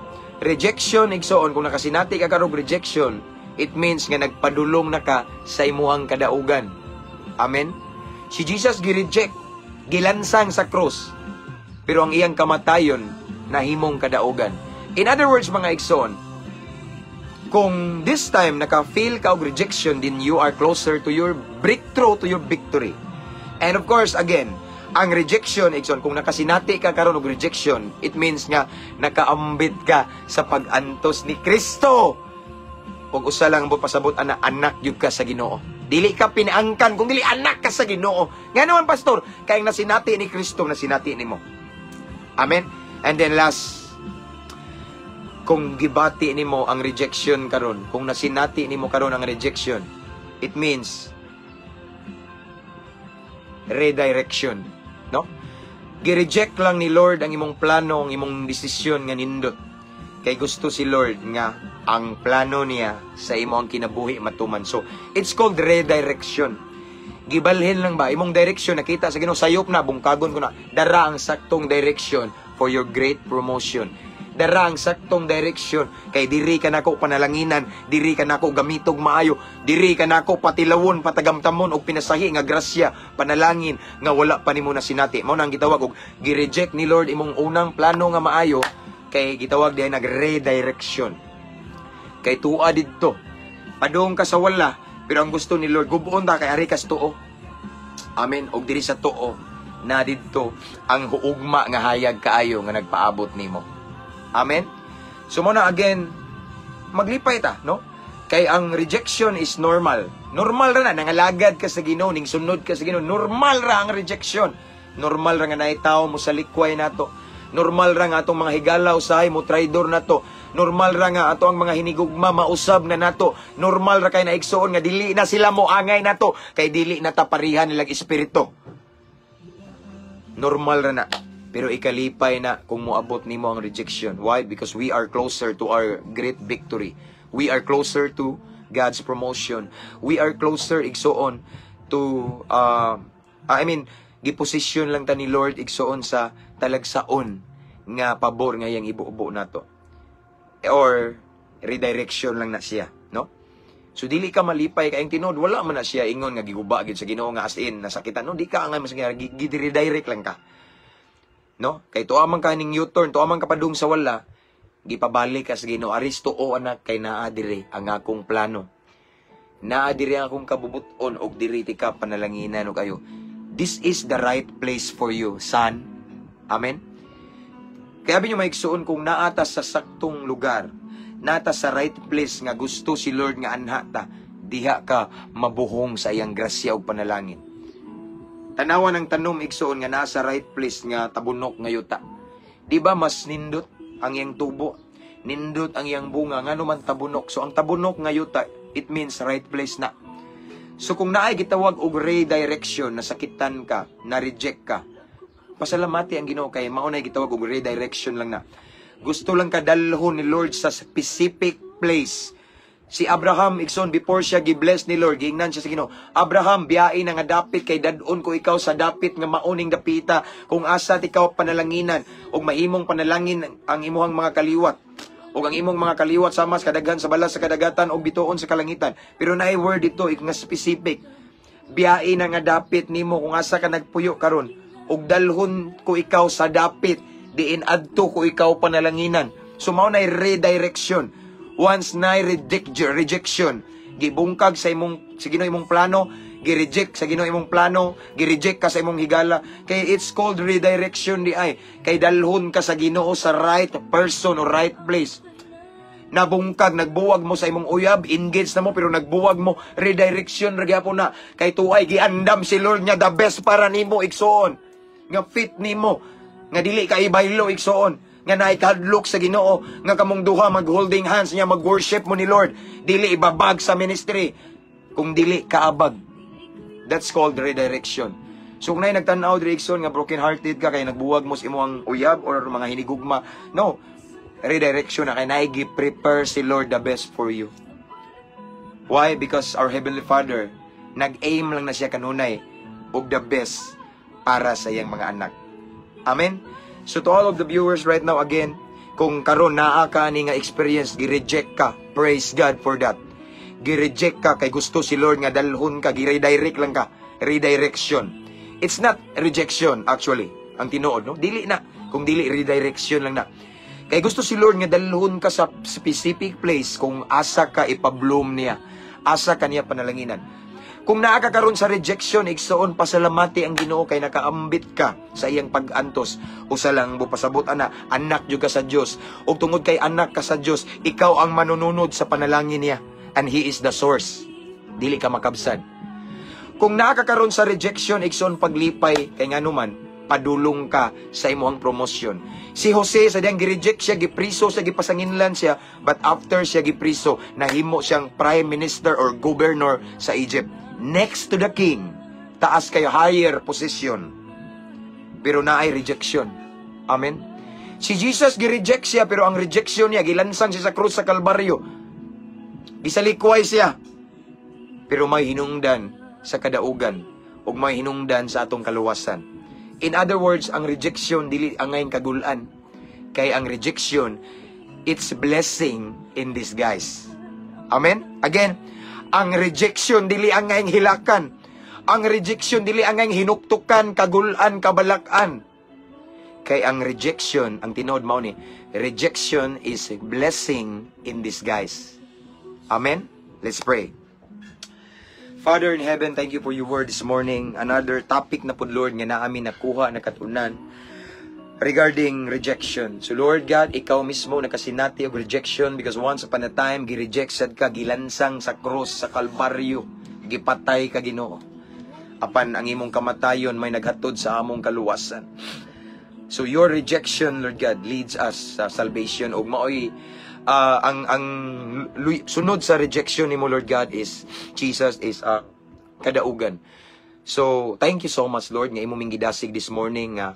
Rejection, igsoon, kung nakasinati ka karong rejection, it means nga nagpadulong na ka sa imuhang kadaugan. Amen. Si Jesus gi-reject, gilansang sa cross. Pero ang iyang kamatayon nahimong kadaugan. In other words, mga igsoon, kung this time naka-feel ka og rejection, then you are closer to your breakthrough, to your victory. And of course, again, Ang rejection, igsoon, kung nakasinati ka karon og rejection, it means nga nakaambit ka sa pag-antos ni Kristo. Kung usa lang mo pasabot ana, anak gyud ka sa Ginoo. Dili ka pinaangkan kung dili anak ka sa Ginoo. Nga naman, pastor, kay ang nasinati ni Kristo, nasinati nimo. Amen. And then last, kung gibati nimo ang rejection karon, kung nasinati nimo karon ang rejection, it means redirection, no? Gi-reject lang ni Lord ang imong plano, ang imong desisyon nga nindot. Kay gusto si Lord nga ang plano niya sa imo ang kinabuhi matuman. So, it's called redirection. Gibalhin lang ba imong direction, nakita sa Ginoo sayop na, bungkagon ko na. Dara ang saktong direction for your great promotion. Dara ang saktong direction kay diri ka nako panalanginan, diri ka nako gamitog maayo, diri ka nako patilawon, patagamtamon og pinasahi nga grasya, panalangin nga wala pa nimo na sinati. Mao nang gitawag og gi-reject ni Lord imong unang plano nga maayo kay gitawag diay nag-redirection. Kay tuwa didto. Padung ka sa wala, pero ang gusto ni Lord, gubuon ta kay ari kas tuo. Amen. Og diri sa tuo na didto ang huugma nga hayag kaayo nga nagpaabot nimo. Amen. So mo na again, maglipay ta, no? Kay ang rejection is normal. Normal ra na nangalagad ka sa Ginoo, ning sunod ka sa Ginoo, normal ra ang rejection. Normal ra nga naay tawo mo sa likway nato. Normal ra nga atong mga higala usahay mo traidor nato. Normal ra nga ato ang mga hinigugma mausab na nato. Normal ra kay naigsuon nga dili na sila mo angay nato kay dili na ta parihan nilang espiritu. Normal ra na. Pero ikalipay na kung moabot nimo ang rejection. Why? Because we are closer to our great victory. We are closer to God's promotion. We are closer, igsoon, to I mean, giposisyon lang ta ni Lord, igsoon, sa talagsaon nga pabor nga iyang ibubo nato. Or redirection lang na siya, no? So dili ka malipay kay ang tinuod wala man na siya ingon nga giguba gid sa Ginoo nga as in nasakitan, no? Di ka angay mas gi-redirect lang ka. No? Kay tuwa man ka ning U-turn, tuwa man ka padung sa wala, gipabalik ka sa Ginoo, "Aris tuo, anak, kay naa dire ang akong plano. Naa dire ang akong kabubuton og diri ti ka panalanginan og ayo. This is the right place for you, son." Amen. Kaya abi nyo, maigsuon, kung naata sa saktong lugar, naata sa right place nga gusto si Lord nga anha ta, diha ka mabuhong sa iyang grasya ug panalangin. Tanawa ng tanom, igsuon, nga nasa right place nga tabunok nga yuta. Di ba mas nindot ang iyang tubo? Nindot ang iyang bunga ngano man tabunok. So ang tabunok nga yuta, it means right place na. So kung naay gitawag og redirection, nasakitan ka, na-reject ka, pasalamati ang Ginoo kay mao nay gitawag og redirection lang na. Gusto lang ka dalhon ni Lord sa specific place. Si Abraham, igsoon, before siya gi-bless ni Lord, giingnan siya sa Ginoo, "Abraham, biyai na nga dapit kay dad-on ko ikaw sa dapit nga mauning dapita kung asa ti ikaw panalanginan ug mahimong panalangin ang imuhang mga kaliwat. Ug ang imong mga kaliwat sama sa kadaghan sa balas sa kadagatan ug bituon sa kalangitan." Pero naay word dito nga specific. "Biyai na nga dapit nimo kung asa ka nagpuyo karon ug dalhon ko ikaw sa dapit diin adto ko ikaw panalanginan." So mao nay redirection. Once na rejection, gibungkag sa imong sa Ginoo imong plano, gi-reject sa Ginoo imong plano, gi-reject ka sa imong higala, kay it's called redirection di ay kay dalhon ka sa Ginoo sa right person or right place. Nabungkag, nagbuwag mo sa imong uyab, engage na mo, pero nagbuwag mo, redirection ra gyapon na. Kay tuay, giandam si Lord nga the best para nimo, igsoon. Nga fit nimo, nga dili ka ibaylo, igsoon, nga naikadlok sa Ginoo, nga kamong duha mag-holding hands niya, mag-worship mo ni Lord, dili ibabag sa ministry, kung dili kaabag. That's called redirection. So kung naay nagtan-aw diri, igsoon, nga broken hearted ka kay nagbuwag mo sa imong uyab or mga hinigugma, no, redirection na kay naay prepare si Lord the best for you. Why? Because our Heavenly Father, nag-aim lang na siya kanunay og the best para sa iyang mga anak. Amen? So to all of the viewers right now, again, kung karon naa ka ni nga experience, gi-reject ka, praise God for that. Gi-reject ka kay gusto si Lord nga dalhon ka, gi-redirect lang ka, redirection. It's not rejection actually, ang tinuod, no? Dili na, kung dili redirection lang na. Kay gusto si Lord nga dalhon ka sa specific place kung asa ka ipabloom niya, asa ka niya panalanginan. Kung naa ka karon sa rejection, igsoon, pasalamati ang Ginoo kay nakaambit ka sa iyang pag-antos. Usa lang mo pasabot ana, anak jud ka sa Dios. Ug tungod kay anak ka sa Dios, ikaw ang manununod sa panalangin niya, and He is the source. Dili ka makabsad. Kung naa ka karon sa rejection, igsoon, paglipay kay nganuman padulong ka sa imong promotion. Si Jose, sa diyang gi-reject siya, gipriso siya, gipasanginlan siya, but after siya gipriso, nahimo siyang prime minister or governor sa Egypt. Next to the king, taas kayo, higher position. Pero naay rejection. Amen? Si Jesus, gi-reject siya, pero ang rejection niya, gilansang siya sa krus sa Kalbaryo. Gisalikway siya. Pero may hinungdan sa kadaugan ug may hinungdan sa atong kaluwasan. In other words, ang rejection dili angay kagulan. Kay ang rejection, it's blessing in disguise. Amen? Again, ang rejection dili angay hilakan. Ang rejection dili angay hinuktukan, kagulan, kabalakan. Kay ang rejection, ang tinuod mao ni, rejection is blessing in disguise. Amen? Let's pray. Father in heaven, thank you for your word this morning. Another topic na pud, Lord, nga naa mi nakuha, nakatunan regarding rejection. So Lord God, ikaw mismo nakasinati og rejection because once upon a time, gi-reject sad ka, gilansang sa cross sa Kalbaryo, gipatay ka, Ginoo. Apan ang imong kamatayon may naghatod sa among kaluwasan. So your rejection, Lord God, leads us sa salvation ug maoy ang sunod sa rejection nimo, Lord God, is Jesus is kadaugan. So, thank you so much, Lord, nga imo ming gidasig this morning nga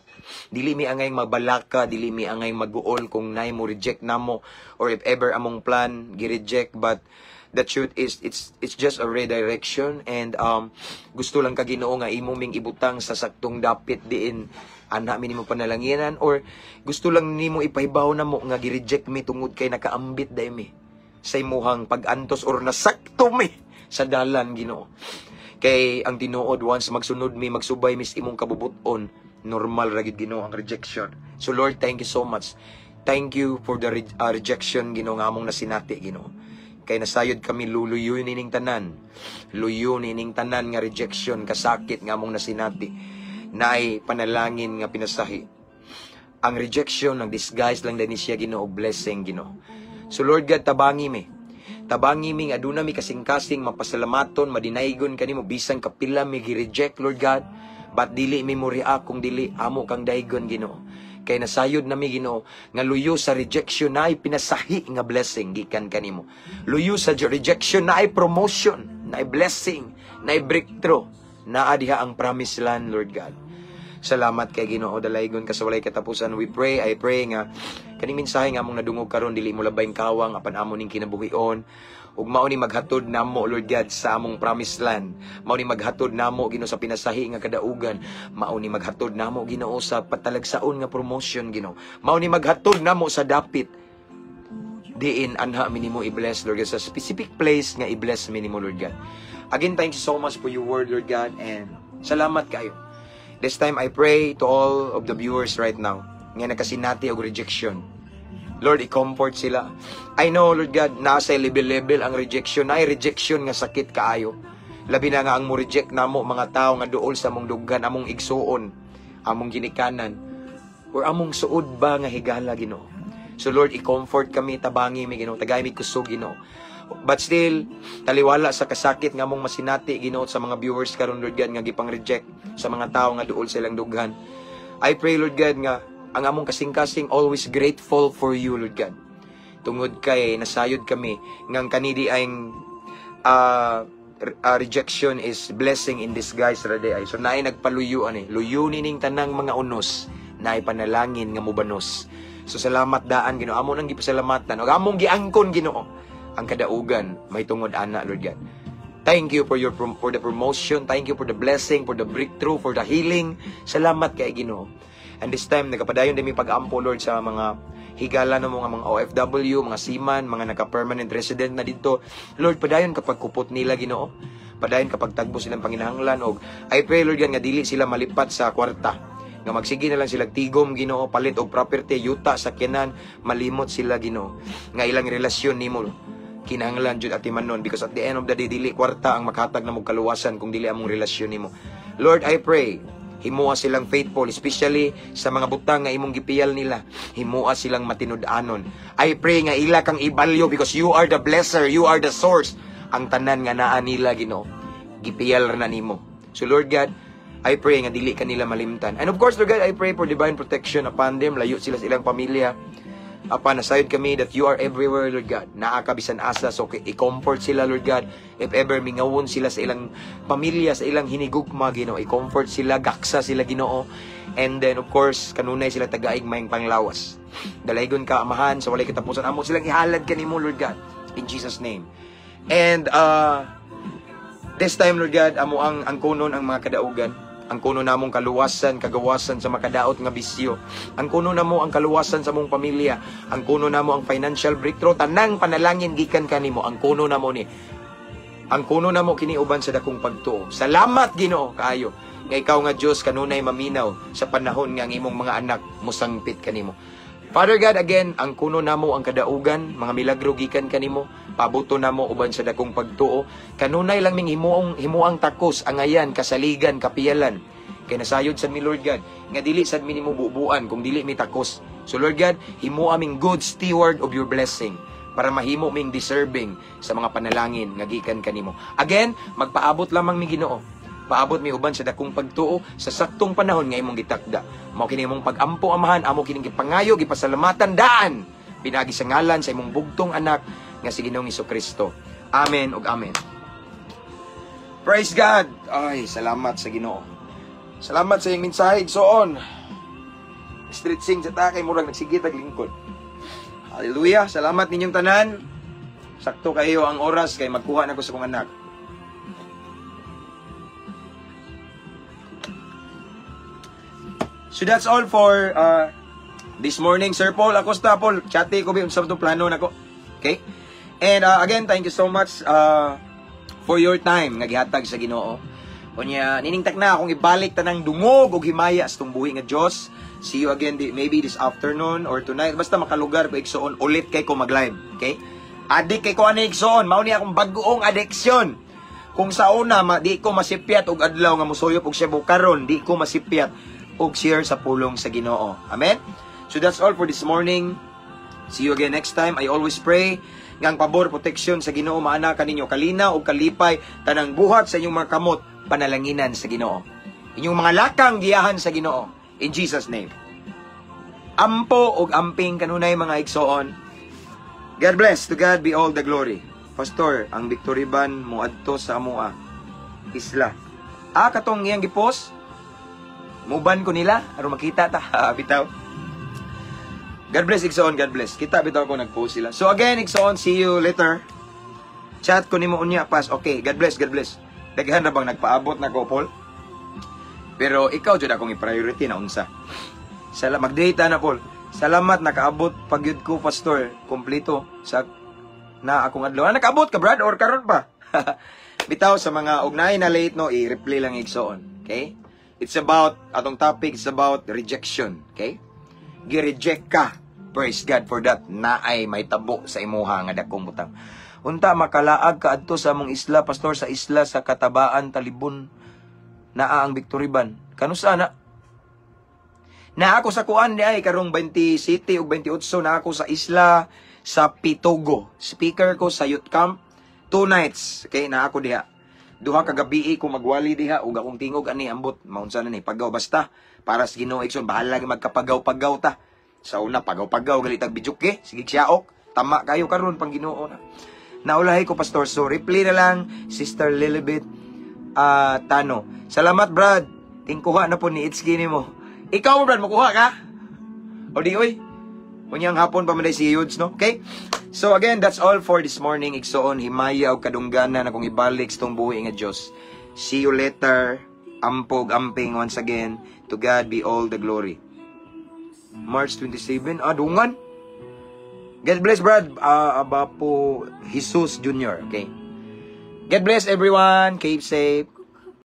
dili mi angay magbalaka, dili mi angay maguol kung naay mo reject namo or if ever among plan gi-reject, but the truth is it's just a redirection and gusto lang ka, Ginoo, nga imo ming ibutang sa saktong dapit diin ana mi nimo panalanginan or gusto lang nimo ipahibaw namo nga gi-reject mi tungod kay nakaambit dai mi sa imuhang pag-antos or nasakto mi sa dalan, Ginoo. Kay ang tinuod, once magsunod mi, magsubay mi sa imong kabubuton, normal ra gid, Ginoo, ang rejection. So Lord, thank you so much. Thank you for the rejection, Ginoo, nga among nasinati, Ginoo. Kay nasayod kami luluyo nining tanan. Luyo nining tanan nga rejection, kasakit nga among nasinati. Naay panalangin nga pinasahi. Ang rejection, ang disguise lang din siya, Ginoo, blessing, Ginoo. So Lord God, tabangi mi. Tabangi mi nga aduna mi kasing-kasing mapasalamaton, madinaygon kanimo bisan kapila mi gi-reject, Lord God. But dili mi mo react kung dili amo kang daygon, Ginoo. Kay nasayod na mi, Ginoo, nga luyo sa rejection naay pinasahi nga blessing gikan kanimo. Luyo sa rejection naay promotion, naay blessing, naay breakthrough. Naa diha ang promised land, Lord God. Salamat kay Ginoo, dalaygon ka sa walay katapusan. We pray, I pray nga kaning mensahe nga among nadungog karon dili mo labayng kawang apan amo ning kinabuhion. Ug mao ni maghatod namo, Lord God, sa among promised land. Mao ni maghatod namo, Ginoo, sa pinasahi nga kadaugan. Mao ni maghatod namo, Ginoo, sa patalagsaon nga promotion, Ginoo. Mao ni maghatod namo sa dapit diin anha mi nimo i-bless, Lord God, sa specific place nga i-bless mi nimo, Lord God. Again, thank you so much for your word, Lord God, and salamat kayo. This time, I pray to all of the viewers right now nga nakasinati og rejection. Lord, i-comfort sila. I know, Lord God, nasa level-level ang rejection. Naay rejection nga sakit kaayo. Labi na nga ang mo reject namo mga tao nga duol sa among dughan, among igsuon, among ginikanan, or among suod ba nga higala, Ginoo. So Lord, i-comfort kami, tabangi mi, Ginoo, tagay mi kusog, Ginoo. But still, taliwala sa kasakit nga among masinati, Ginoo, sa mga viewers karon, Lord God, nga gipang reject sa mga tao nga duol sa ilang dughan. I pray, Lord God, nga ang among kasing-kasing always grateful for you, Lord God. Tungod kay nasayod kami ngang kanidi ay rejection is blessing in disguise ra di ay. So naay nagpaluyo ani, luyo nining tanang mga unos, naay panalangin nga mubanos. So salamat daan, Ginoo. Amo nang gipasalamatan ug among giangkon, Ginoo, ang kadaugan may tungod ana, Lord God. Thank you for the promotion, thank you for the blessing, for the breakthrough, for the healing. Salamat kay Ginoo. And this time nagapadayon din mi pag-ampo, Lord, sa mga higala ng mga OFW, mga seaman, mga naka-permanent resident na dito. Lord, padayon kapag kupot nila, Ginoo. Padayon kapag tagbo silang panginahanglan og I pray, Lord God, nga dili sila malipat sa kwarta. Nga magsige na lang sila tigom, Ginoo, palit og property, yuta, sakyanan, malimot sila, Ginoo. Nga ilang relasyon nimo. Kinahanglan jud atimanon because at the end of the day, dili kwarta ang makatag na mong kaluwasan kung dili among relasyon nimo. Lord, I pray himoa silang faithful, especially sa mga butang nga imong gipiyal nila. Himoa silang matinud-anon. I pray nga ila kang ibalyo because you are the blesser, you are the source. Ang tanan nga naa nila, Ginoo, gipiyal na nimo. So Lord God, I pray nga dili kanila malimtan. And of course, Lord God, I pray for divine protection upon them. Layo sila sa ilang pamilya. Apa, nasayod kami that you are everywhere, Lord God. Naa ka bisan asa, so i-comfort sila, Lord God. If ever mingawon sila sa ilang pamilya, sa ilang hinigugma, Ginoo, i-comfort sila, gaksa sila, Ginoo. And then, of course, kanunay sila tagaig maayong panglawas. Dalaygon ka, Amahan, sa walay katapusan. Amo silang ihalad kanimo, Lord God. In Jesus' name. And this time, Lord God, amo ang kunon ang mga kadaugan. Ang kuno namong kaluwasan, kagawasan sa makadaot nga bisyo. Ang kuno namo ang kaluwasan sa mong pamilya. Ang kuno namo ang financial breakthrough. Tanang panalangin gikan kanimo. Ang kuno namo ni. Ang kuno namo kini uban sa dakong pagtuo. Salamat, Ginoo, kaayo. Nga ikaw nga Dios kanunay maminaw sa panahon nga ang imong mga anak mosangpit kanimo. Father God, again, ang kuno namo ang kadaugan, mga milagro gikan kanimo, pabuto namo uban sa dakong pagtuo. Kanunay lang ming himuong himuang takos, angayan, kasaligan, kapiyalan. Kay nasayod sad mi, Lord God, nga dili sad mi nimo bubuan kung dili mi takos. So Lord God, himo aming good steward of your blessing para mahimo ming deserving sa mga panalangin nga gikan kanimo. Again, magpaabot lamang mi, Ginoo. Paabot mi uban sa dakong pagtuo sa saktong panahon nga imong gitakda. Mao kini imong pag-ampo, Amahan, amo kining gipangayo, gipasalamatan daan pinaagi sa ngalan sa imong bugtong anak nga si Ginoong Kristo. Amen ug amen. Praise God. Ay, salamat sa Ginoo. Salamat sa iyong mensahe, igsoon. Stretching sa ta kay murag nagsige tag lingkod. Hallelujah. Salamat ninyong tanan. Sakto kayo ang oras kay magkuha na ko sa kong anak. So that's all for this morning. Sir Paul Acosta, Paul, chati ko ba sa itong plano nako. Okay? And again, thank you so much for your time nga gihatag sa Ginoo. Unya, niningtak na akong ibalik tanang dungog og himaya sa tong buhi nga Dios. See you again maybe this afternoon or tonight. Basta makalugar ko, igsoon, ulit kay ko mag-live. Okay? Adik kay ko ani, igsoon, mao ni akong bag-oong addiction. Kung sa una di ko masipyat og adlaw nga musuyop og shabu, karon di ko masipyat og share sa pulong sa Ginoo. Amen. So that's all for this morning. See you again next time. I always pray nga ang pabor, protection sa Ginoo maana kaninyo, kalinaw ug kalipay, tanang buhat sa inyong mga kamot panalanginan sa Ginoo. Inyong mga lakang giyahan sa Ginoo. In Jesus' name. Ampo ug amping kanunay, mga igsoon. God bless. To God be all the glory. Pastor, ang Victory Band moadto sa amoa isla. Ah, katong iyang gipost. Muban ko nila aron makita ta. Bitaw. God bless, igsoon, God bless. Kita bitaw ko nag-post sila. So again, igsoon, see you later. Chat ko nimo unya pas. Okay, God bless, God bless. Daghan na bang nagpaabot na ko, Paul? Pero ikaw jud akong i-priority na unsa. Salamat, mag-data na, Paul. Salamat nakaabot pagyud ko, pastor. Kompleto sa na akong adlaw. Ah, nakaabot ka, Brad, or karon pa? Bitaw sa mga ugnay na late no, i-replay lang, igsoon. Okay? It's about atong topic is about rejection, okay? Gi-reject ka. Praise God for that. Naay may tabo sa imuha nga dakong butang. Unta makalaag ka adto sa among isla, pastor, sa isla sa Katabaan, Talibon. Naa ang Victory Band. Kanusa na? Na ako sa kuan di ay karong 27 ug 28 na ako sa isla sa Pitogo. Speaker ko sa youth camp 2 nights. Okay, na ako diha. 2 ka gabi ko magwali diha ug akong tingog ani ambot maunsa na ni pagaw, basta para sa Ginoo, igsoon, bahala magkapagaw-pagaw ta. Sa una pagaw-pagaw gali tag bijuke, sige siyaok. Tama kayo karon pang Ginoo na. Naulahi ko, pastor, so reply na lang, Sister Lilibet Tano. Salamat, Brad. Tingkuha na po ni Itski nimo. Ikaw mo, Brad, makuha ka? O di oy. Unyang hapon pa man si Yudes, no? Okay? So again, that's all for this morning. Igsoon, himaya og kadungganan akong ibalik sa tong buhi nga Dios. See you later. Ampog, amping once again. To God be all the glory. March 27, ah, dungan. God bless, Brad. Abapo Jesus Jr. Okay. God bless everyone. Keep safe.